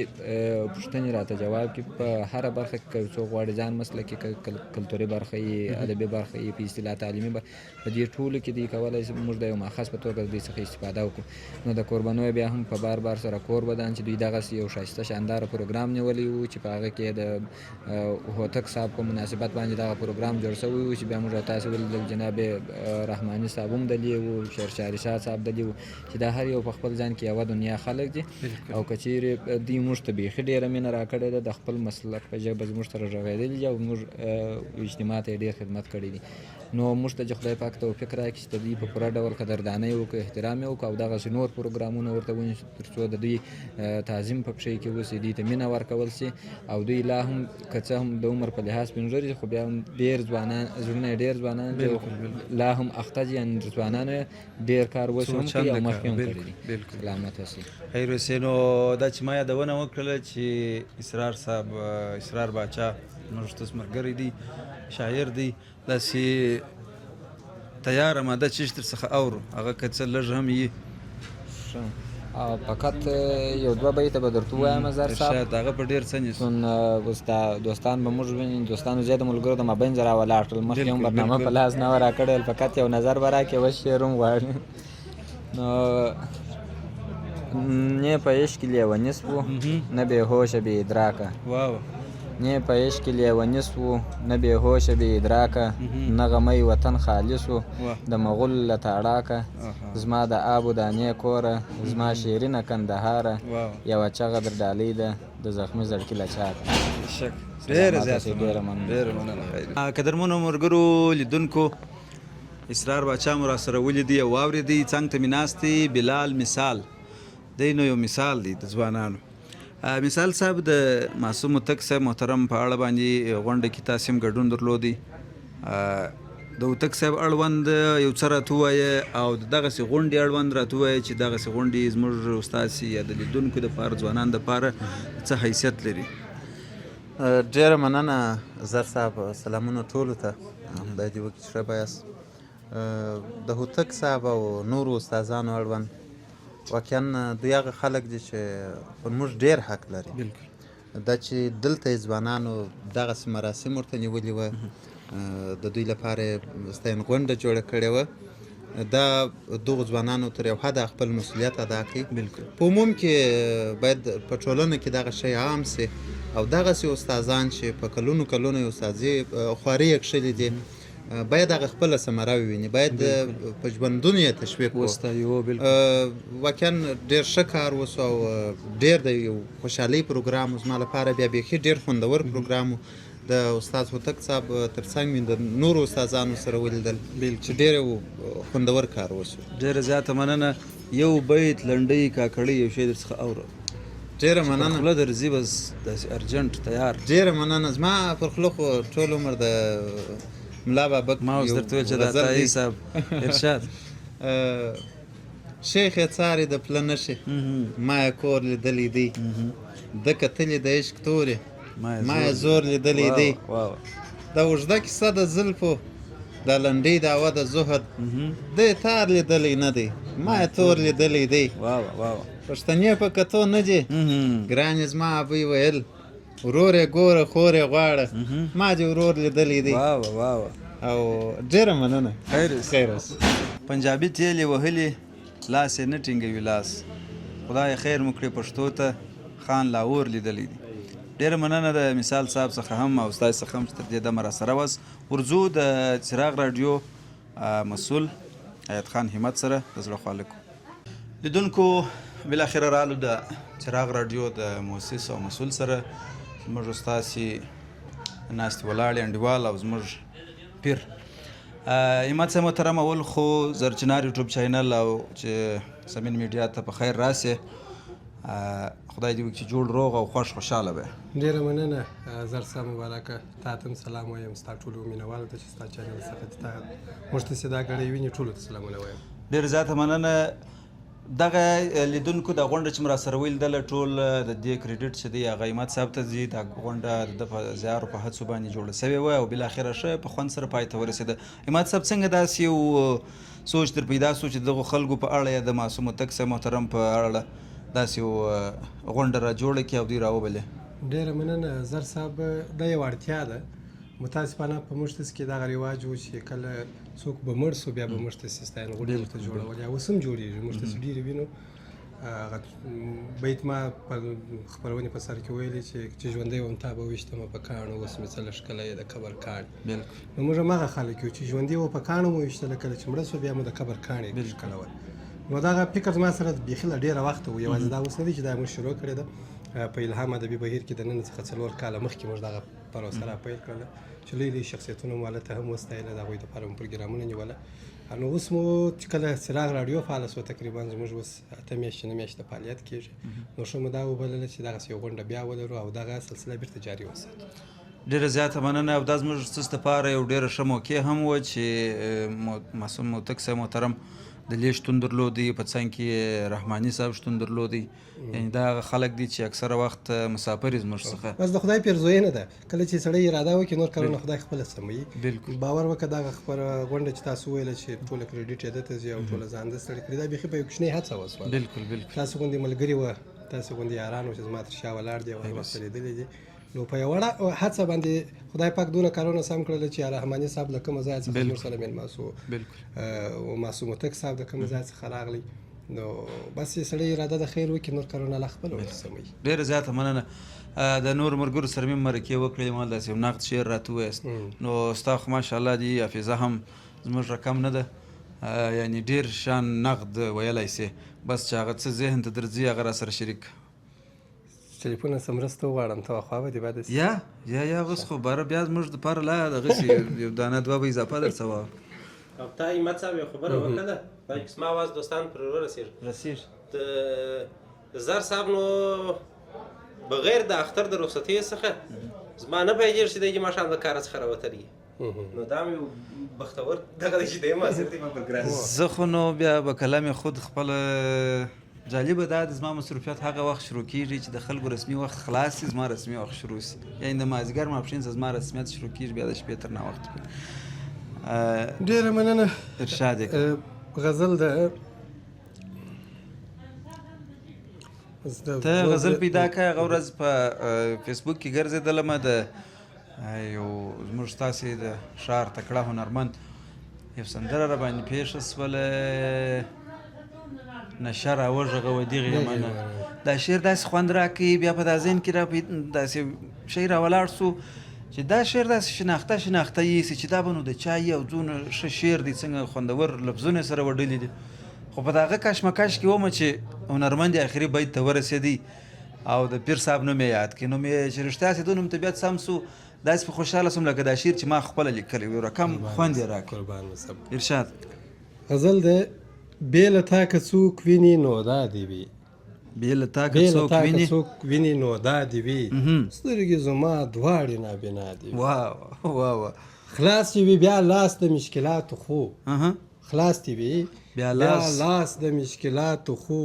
پوښتنې راته جواب کړي په هره برخه کې. که یو څوک غواړي ځان مسلکي، که کلتوري برخه یې، ادبي برخه یې، په اصطلاح تعلیمي برخه، په دې ټولو کې دوی کولای شي موږ د یو ماخذ په توګه د دوی څخه استفاده وکړو. نو د کوربنو بیا هم په بار بار سره کور ودان چې دوی دغسې یو ښایسته شانداره پروګرام نیولی و چې په هغه کې د هوتک صاحب په مناسبت باندې دغه پروګرام جوړ شوی و چې بیا موږ تاسې ولیدل جناب رحماني صاحب هم دلې و، شیرشاه رشاد صاحب دلې و، چې دا هر یو په خپل ځان کې یوه دنیا خلک دي او که چیرې دوی موږ ته بیخي ډېره مینه راکړې ده، د خپل مسلک په ژبه زموږ سره غږېدلي دي او موږ اجتماع ته یې ډېر خدمت کړی دی. نو موږ ته چې خدای پاک توفیق راکړي چې د دوی په پوره ډول قدردانۍ وکړو، احترام یې وکړو او دغسې نور پروګرامونه ورته ونیسو تر څو د دوی تعظیم په پښې کې وسي، دوی ته مینه ورکول سي او دوی لا هم که څه هم د عمر په لحاظ سپین ږیري خو بیا هم ډېر ځوانان، زړونه یې ډېر ځوانان دي، لا هم اخته دي، یعنې ځوانانو یې ډېر کار اوس هم کوي او مخکې هم کړي دي. سلامت اوسئ. خیر اوسې. نو دا چې ما یادونه وکړله چې اسرار صاحب، اسرار باچا موږ ستاسو ملګری دی، شاعر دی، داسې تیاره ماده چې تر څخه اورو هغه که څه لږ هم یي. فقط یو دوه بیته به درته ووایم زر صاحب. ارشاد، هغه په ډېر څه نیسو. چون اوس دا دوستان به موږ ویني، دوستانو زیات ملګرو د مابین را ولاړ کړل، مخکې هم برنامه په لاس نه وه راکړې، فقط یو نظر به راکړې، اوس شعر هم غواړي. نو نه په عشق کې لیوني سوو، نه بې هوشه بې ادراکه. نه په عشق کې لیوني سوو، نه بې هوشه بې ادراکه، نه غمی وطن خالي سو د مغول له تاړاکه. زما د آبو دانې کوره، زما شیرینه کندهاره، یوه چغه در ډالۍ ده د زخمي زړکي له چاکه. ډېره زیاته ډېره مننه. ډېره مننه. قدرمنو ملګرو لیدونکو، اسرار باچا مو راسره ولیدی او واورېدی. څنګ ته مې ناست دی بلال مثال دی، نو یو مثال دی د ځوانانو. مثال صاحب، د معصوم هوتک صاحب محترم په اړه باندې غونډه کې تاسې هم ګډون درلودی. د هوتک صاحب اړوند یو څه راته ووایه او د دغسې غونډې اړوند راته ووایه چې دغسې غونډې زموږ ستاسې یا د لیدونکو دپاره، ځوانانو دپاره څه حیثیت لري؟ ډېره مننه زر صاحب، سلامونه ټولو ته، خدای دې وکړي چې ښه به یاست. د هوتک صاحب او نورو استادانو اړوند واقعا دوی هغه خلک دي چې پر موږ ډېر حق لري. دا چې دلته یې ځوانانو دغسې مراسم ورته نیولي وه، د دوی لپاره یې ستاینغونډه جوړه کړې وه، دا دغو ځوانانو تر یو حده خپل مسؤلیت ادا کړي. په عموم کې باید په ټولنه کې دغه شی عام سي او دغسې استادان چې په کلونو کلونو یې استادي خوارۍ یې کښلې دي، باید هغه خپله ثمره وویني، باید په ژوندونو یې تشویق وستایو. واقعا ډېر ښه کار وسو او ډېر د یو خوشحالۍ پروګرام و. زما لپاره بیا بیخي ډېر خوندور پروګرام و. د استاد هوتک صاحب ترڅنګ مې د نورو استادانو سره ولیدل چې ډېر یو خوندور کار وسو. ډېره زیاته مننه. یو بیت، لنډۍ، کاکړۍ یو شی در څخه اورم. ډېره مننه. خوله درځي بس داسې ارجنټ تیار. ډېره مننه. زما پر خوله خو ټول عمر د ملا بابک ما اوس درته ویل چې د عطایي صاحب ارشاد. شیخ یې څاري د پله نښې، ما یې کور لیدلی دی، ده کتلي د عشق تورې، ما یې زور لیدلی دی. دا اوږده کیسه د زلفو، دا لنډۍ دعوه د زهد، ده یې تار لیدلی نه دی، ما یې تور لیدلی دی. پښتنې په کتو نه دي، ګرانې زما ابۍ ویل، ورور یې ګوره خور یې غواړه، ما دې ورور لیدلی دی. او ډېره مننه. خیر اوسې. پنجابي تېل یې وهلي، لاس یې نه ټینګوي لاس، خدای خیر مو کړي پښتو ته، خان لا اور لیدلی دی. ډېره مننه د مثال صاحب څخه هم او ستاسو څخه هم چې تر دې دمه راسره واست. ورځو د څراغ راډیو مسول حیات خان همت سره د زړه خواله کوو. لیدونکو، بالاخره رالو د څراغ راډیو د موسس او مسول سره، زموږ ستاسې ناستې ولاړې انډیوال او زموږ پیر همت صاحب محترم. اول خو زرچنار یوټیوب چینل او چې سمین میډیا ته په خیر راسې، خدای دې وکړي چې جوړ روغ او خوښ خوشحاله وي. ډېره مننه زر صاحب مبارکه، تا ته هم سلام وایم، ستا ټولو مینهوالو ته چې ستا چینل څخه چې تا موږ ته چې دا ګړۍ ویني ټولو ته سلامونه وایم. ډېره زیاته مننه. دغه لیدونکو دا غونډه چې مو راسره ولیدله، ټول د دې کریډیټ چې دی هغه همت صاحب ته ځي. دا غونډه د ده په زیار او په هڅو باندې جوړه شوې وه او بالاخره ښه په خوند سره پای ته ورسېده. همت صاحب، څنګه داسې یو سوچ در پیدا شو چې دغو خلکو په اړه یا د معصوم هوتک صاحب محترم په اړه داسې یو غونډه را جوړه کړي او دوی راوبلې؟ ډېره مننه زر صاحب، دا یو اړتیا ده. متاسفانه په موږ تاسې کې دغه رواج و چې کله څوک به مړ سو بیا به موږ تاسې ستاینغونډې ورته جوړول، یا اوس هم جوړېږي، موږ تاسې ډېرې وینو. هغه بیت ما په خپرونې په سر کې ویلي چې ژوندی وم تا به ویشتمه په کاڼو، اوس مې څه ښکلی د قبر کاڼي. نو موږ هم هغه خلک یو چې ژوندي وو په کاڼو مو ویشتله، کله چې مړه سو بیا مو د قبر کاڼي ښکلول. نو دغه فکر زما سره بیخي له ډېره وخته و، یوازې دا اوس نه دی چې دا موږ شروع کړې ده. په الهام ادبي بهیر کې د نن څخه 4 کاله مخکې موږ دغه پروسه را پیل کړله چې لوی لوی شخصیتونه مو هلته هم وستایله، د هغوی دپاره مو پروګرامونه نیوله. نو اوس مو چې کله څراغ راډیو فعاله سوه، تقریبا زموږ اوس 8 میاشتې 9 میاشتې فعالیت کېږي، نو ښه مو دا وبلله چې دغسې یو غونډه بیا ولرو او دغه سلسله بېرته جاري وساتو. ډېره زیاته مننه. او دا زموږ ستاسو دپاره یو ډېره ښه موقع هم وه چې معصوم هوتک صاحب محترم د لې شتون درلودی، په څنګ کې رحماني صاحب شتون درلودی. یعنی دا هغه خلک دي چې اکثره وخت مسافر یې زموږ څخه. بس د خدای پیرزوینه ده، کله چې سړی اراده وکړي نور کارونه خدای خپله سموي. باور وکړه دغه خپره غونډه چې تاسو وویله چې ټوله کریډیټ یې ده ته ځي او ټوله ځان ده ستړي کړي، دا بیخي په یو کوچنۍ هڅه وسوه. بالکل بالکل. تاسو غوندې ملګري وه، تاسو غوندې یاران وه چې زما تر شا ولاړ دي او هر وخت لیدلي دي. نو په یو وړه هڅه باندې خدای پاک دونه کارونه سم کړل چې رحماني صاحب له کومه ځای څخه موږ سره مېلمه سو، او معصوم هوتک صاحب د کومه ځای څخه راغلی. نو بس چې سړی اراده د خیر وکړي نور کارونه الله خپله ورته سموي. ډېره زیاته مننه د نورو ملګرو سره مې مرکې وکړې ما داسې یو نقد شعر راته وویاست نو ستا خو ماشاءالله دي حافظه هم زموږ رقم نه ده یعنی ډېر شان نقد ویلای سې بس چې هغه څه ذهن ته درځي هغه راسره شریک کړه. تلیفون څه مرسته وغواړم ته خوا به دې بده سي. یا یا یا اوس خو باره بیا زموږ دپاره لا دغسې یو دانه دوه به اضافه درڅه واورو. او تا همت صاحب یو خبره وکړه خدای کې زما اواز دوستان پر ورسېږي رسېږي د زر صاحب نو بغیر د اختر د رخصتۍ څخه زما نه پیدېږي چې دی دې ماښام د کاره څخه راوتلی نو دا مې بختور دغه دی چې دی حاضر دی په پروګرام زه خو نو بیا به کلم خود خپله جالبه دا ده زما مصروفیت هغه وخت شروع کیږي چې د خلکو رسمي وخت خلاص سي زما رسمي وخت شروع سي یعنی د مازیګر ماپښین څخه زما رسمیت شروع کیږي بیا د شپې تر ناوخته پورې. ډیره مننه. ارشاد یې کړه. غزل ده. ته غزل پیدا کړه هغه ورځ په فیسبوک کې ګرځېدلم د یو زموږ ستاسې د ښار تکړه هنرمند یو سندره را باندې پېښه سوله نشه را وږغوه دغې یمنه دا شعر داسې خوند راکوي بیا په دا ذهن کې را داسې شی را ولاړ سو چې دا شعر داسې شناخته شناخته ایسي چې دا به نو د چا یي او څونه ښه شعر دی څنګه خوندور لفظونه سره وډلي دي خو په دغه کشمکش کې وم چې هنرمند اخري بیت ته ورسېدی او د پیر صاحب نوم یې یاد کړ نو مې چې رښتیا سي نوم طبیعت سم سو داسې په خوشحاله سوم لکه دا شعر چې ما خپله لیکلی وي رقم خوند یې راکړ. ارشاد. غزل دی بې له تا که څوک ویني نو دا دې وي. بې له تا که څوک ویني. څوک ویني نو دا دې وي سترګې زما دواړې نابینا دې وي. واه واه واه. خلاص دې وي بیا لاس د مشکلاتو خو خلاص دې وي بیا لاس د مشکلاتو خو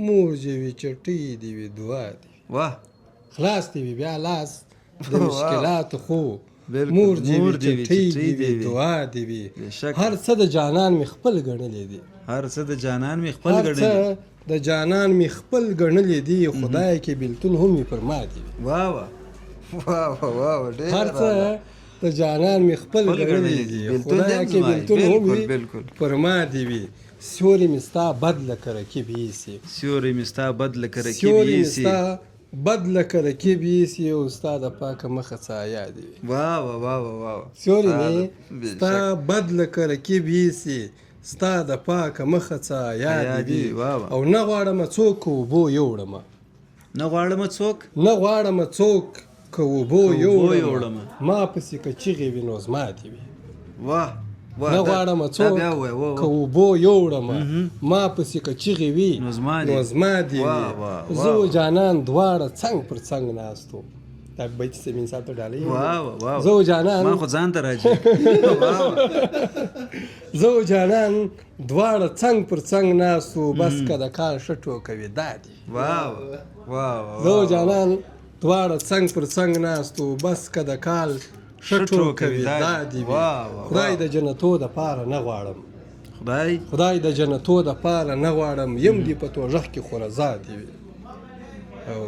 مور دې وي چټۍ دې وي دعا دې وي. واه. خلاص دې وي بیا لاس د مشکلاتو خو مور دې وي چټۍ دې وي دعا دې وي هر څه د جانان مې خپل ګڼلي دي. هر څه د جانان مې خپل ګڼلي. هر څه د جانان مې خپل ګڼلي دي خدای کې بیلتون هم وي پر ما دې وي. واه واه واه واه واه ډېر هر څه د جانان مې خپل ګڼلي دي خدای کې بیلتون هم وي پر ما دې وي. سیوری مې ستا بد لکه رقیب ایسي. سیوری مې ستا بد لکه رقیب ایسي. بد لکه رقیب ایسي او ستا د پاکه مخه څه حیا دې وي. واه واه واه واه. سیوری مې ستا بد لکه رقیب ایسي ستا د پاکه مخه څه حیا دې وي. او نه غواړمه څوک که اوبو یوړمه. نه غواړمه څوک. نه غواړمه څوک که اوبو یوړمه ما پسې که چیغې وي نو زما دې وي. واه. نه غواړمه څوک که اوبو یوړمه ما پسې که چیغې وي نو زما دې وي. زه و جانان دواړه څنګ پر څنګ ناست وو. دا بیت سمین صاحب ته ډالۍ. زه و جانان ما خو ځان ته راځي. زه و جانان دواړه څنګ پر څنګ ناست وو بس که د کال ښه ټوکه وي دا دې. زه و جانان دواړه څنګ پر څنګ ناست وو بس که د کال ښه ټوکه وي دا دې وي. خدای د جنتو د پاره نه غواړم. خدای د جنتو د پاره نه غواړم یم دې په توږخ کې خو رضا دې وي. او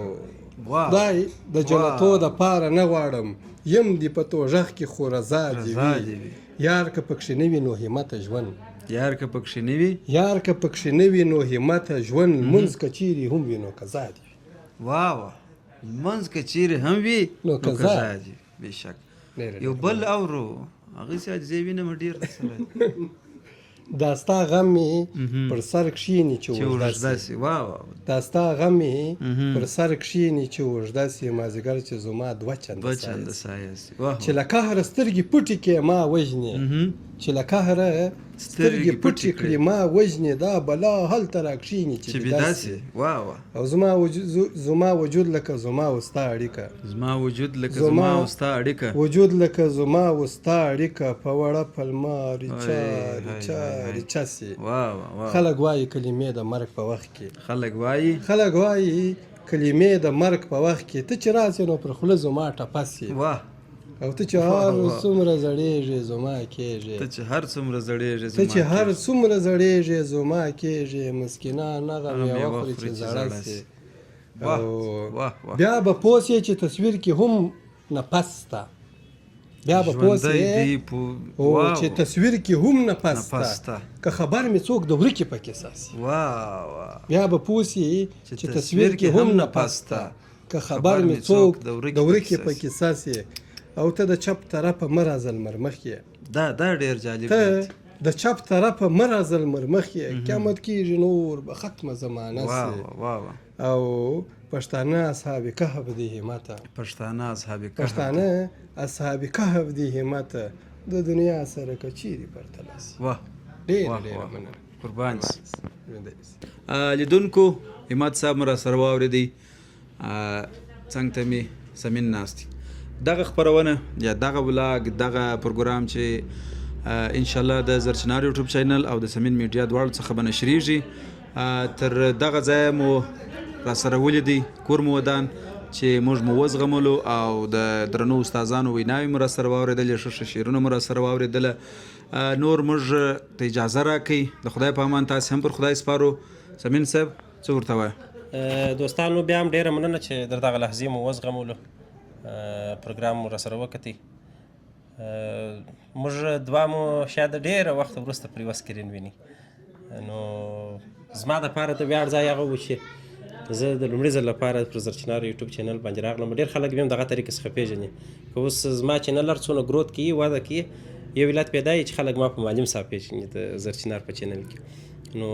خدای د جنتو د پاره نه غواړم یم دې په توږخ کې خو رضا دې وي. یار که پکښې نه وي نو همته ژوند. یار که پکښې نه وي. یار که پکښې نه وي نو همته ژوند لمونځ که چیرې هم وي نو قضا دې وي. واه واه لمونځ که چیرې هم وي نو قضا دې وي. بېشک یو بل اورو هغه سي عاجزي وینم ډیر سره. دا ستا غم مې پر سر کښېني چې اوږده سي. دا ستا غم مې پر سر کښېني چې اوږده سي مازیګر چې زما دوه چنده سایه سي چې له قهره سترګې پټې کړې ما وژنې چې له قهره سترګې پټې کړې ما وژنې دا بلا هلته راکښېني چې بیده سي. او زما وجود لکه زما او ستا اړیکه. زما وجود لکه زما او ستا اړیکه. وجود لکه زما او ستا اړیکه په وړه پلمه ریچه ریچه ریچه سي. خلک وایي کلمې د مرګ په وخت کې. خلک وایي. خلک وایي کلمې د مرګ په وخت کې ته چې راسې نو پر خوله زما ټپه سي. او ته چې هر څومره زړېږې زما کېږې. ته چې هر څومره زړېږې ته چې هر څومره زړېږې زما کېږې مسکینان هغه مېوه خوري چې زړه سي. او بیا به پوه سې چې تصویر کې هم نفس سته. بیا به پوه ژوندی سې دی او واو. چې تصویر کې هم نفس نفس سته سته. که خبر مې څوک د ورکې په کیسه سي بیا به پوه سي چې تصویر کې هم نفس سته که خبر مې څوک د ورکې په کیسه سي او ته د چپ طرفه مه راځه لمر مخ یې دا دا ډیر جالب ته دی د چپ طرفه مه راځه لمر مخ یې قیامت کیږي نور به ختمه زمانه واه سي واه واه او پښتانه اصحاب کهف دي همته پښتانه اصحاب کهف پښتانه اصحاب کهف دي همته د دنیا سره که چیرې پرتله سي واه ډېره واه ډېره واه. مننه قربان سي لیدونکو همت صاحب مو راسره واورېدی څنګ ته مې سمین ناست دی دغه خپرونه یا دغه ولاګ دغه پروګرام چې ان شاء الله د زرچنار یوټیوب چینل او د سمین میډیا دواړو څخه به نشریږي تر دغه ځایه مو راسره ولیدی کور مو ودان چې موږ مو وزغملو او د درنو استادانو ویناوې مو راسره واورېدلې ښه ښه شعرونه مو راسره واورېدله نور موږ ته اجازه راکړئ د خدای په امان تاسې هم پر خدای سپارو سمین صاحب څه ورته وایه دوستانو بیا هم ډیره مننه چې در دغه لحظې مو وزغملو پروګرام مو راسره وکتی موږ دوه مو شاید ډیره وخت وروسته پر یوه سکرین ویني نو زما د پاره د ویاړ ځای هغه و چې زه د لومړي ځل لپاره پر زرچنار یوټیوب چینل باندې راغلم ډېر خلک مې هم دغه طریقې څخه پېژني که اوس زما چینل هر څونه ګروت کوي وده کوي یو علت پیدا چې خلک ما په معلم صاحب پېژني د زرچنار په چینل کې نو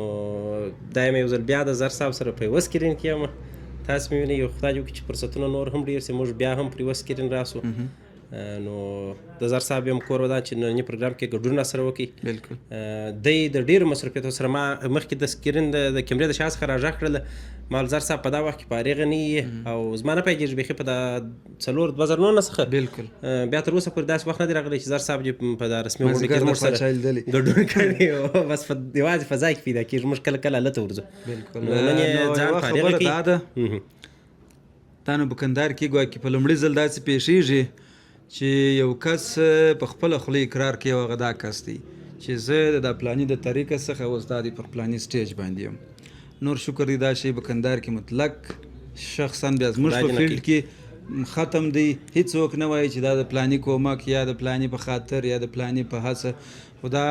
دا یم یو ځل بیا د زر صاحب سره په یوه سکرین کې یم تاسو مې وینئ یو خدای دې وکړي چې فرصتونه نور هم ډېر سي موږ بیا هم پر یوه سکرین راسو نو د زر صاحب هم کور ودان چې ننني پروګرام کې ګډون راسره وکړي بالکل دی د ډیرو مصروفیتو سره ما مخکې د سکرین د کیمرې د شا څخه راغږ کړل ما زر صاحب په دا وخت کې فارغ نه یې او زما نه پیږي بیخي په دا 4 2019 څخه بالکل بیا تر اوسه پورې داسې وخت نه دی راغلی چې زر صاحب دې په دا رسمي غونډه کې مازدیګر زموږ د سره پاچا لیدلی. ګډون کړی او بس په یوازې په ځای کې پیدا کېږي موږ کله کله هلته ورځو بالکل نو نن یې نو ځان یوه فارغ خبره کړي دا ده دا نو په کندهار کې ګواکې په لومړي ځل داسې پېښېږي چې یو کس په خپله خوله اقرار کوي او هغه دا کس دی چې زه د دا پلاني د طریقه څخه اوس دا دی پر پلاني سټیج باندې یم نور شکر دی دا شی په کندهار کې مطلق شخصا بیا زموږ خدای په دې نه فیلډ کې ختم دی هیڅوک نه وایي چې دا د پلاني کومک یا د پلاني په خاطر یا د پلاني په هڅه خو دا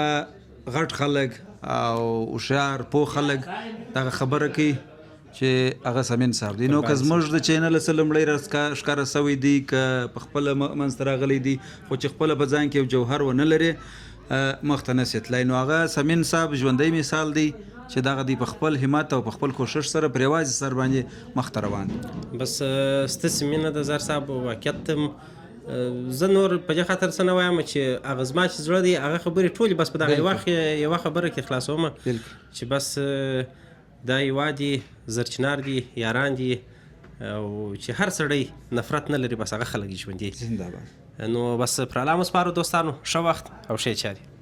غټ خلک او هوښیار پوه خلک دغه خبره کوي چې هغه سمین صاحب دی نو که زموږ د چینل څه لومړی راښکاره شوی دی که په خپله منځته راغلی دی خو چې خپله په ځان کې یو جوهر ونه لري مخته نه شي تلای نو هغه سمین صاحب ژوندی مثال دی چې دغه دی په خپل همت او په خپل کوشش سره پر یوازې سر باندې مخته روان دی. بس ستاسې مینه ده زر صاحب واقعیت زه نور په دې خاطر څه نه وایم چې هغه زما چې زړه دی هغه خبرې ټولې بس په دغه یوه خبره کې خلاصوم چې بس دا هیواد دي زرچنار دي یاران دي او چې هر سړی نفرت نه لري بس هغه خلک ژوندي زنده باد نو بس پر الله مو سپارو دوستانو ښه وخت او ښې چارې.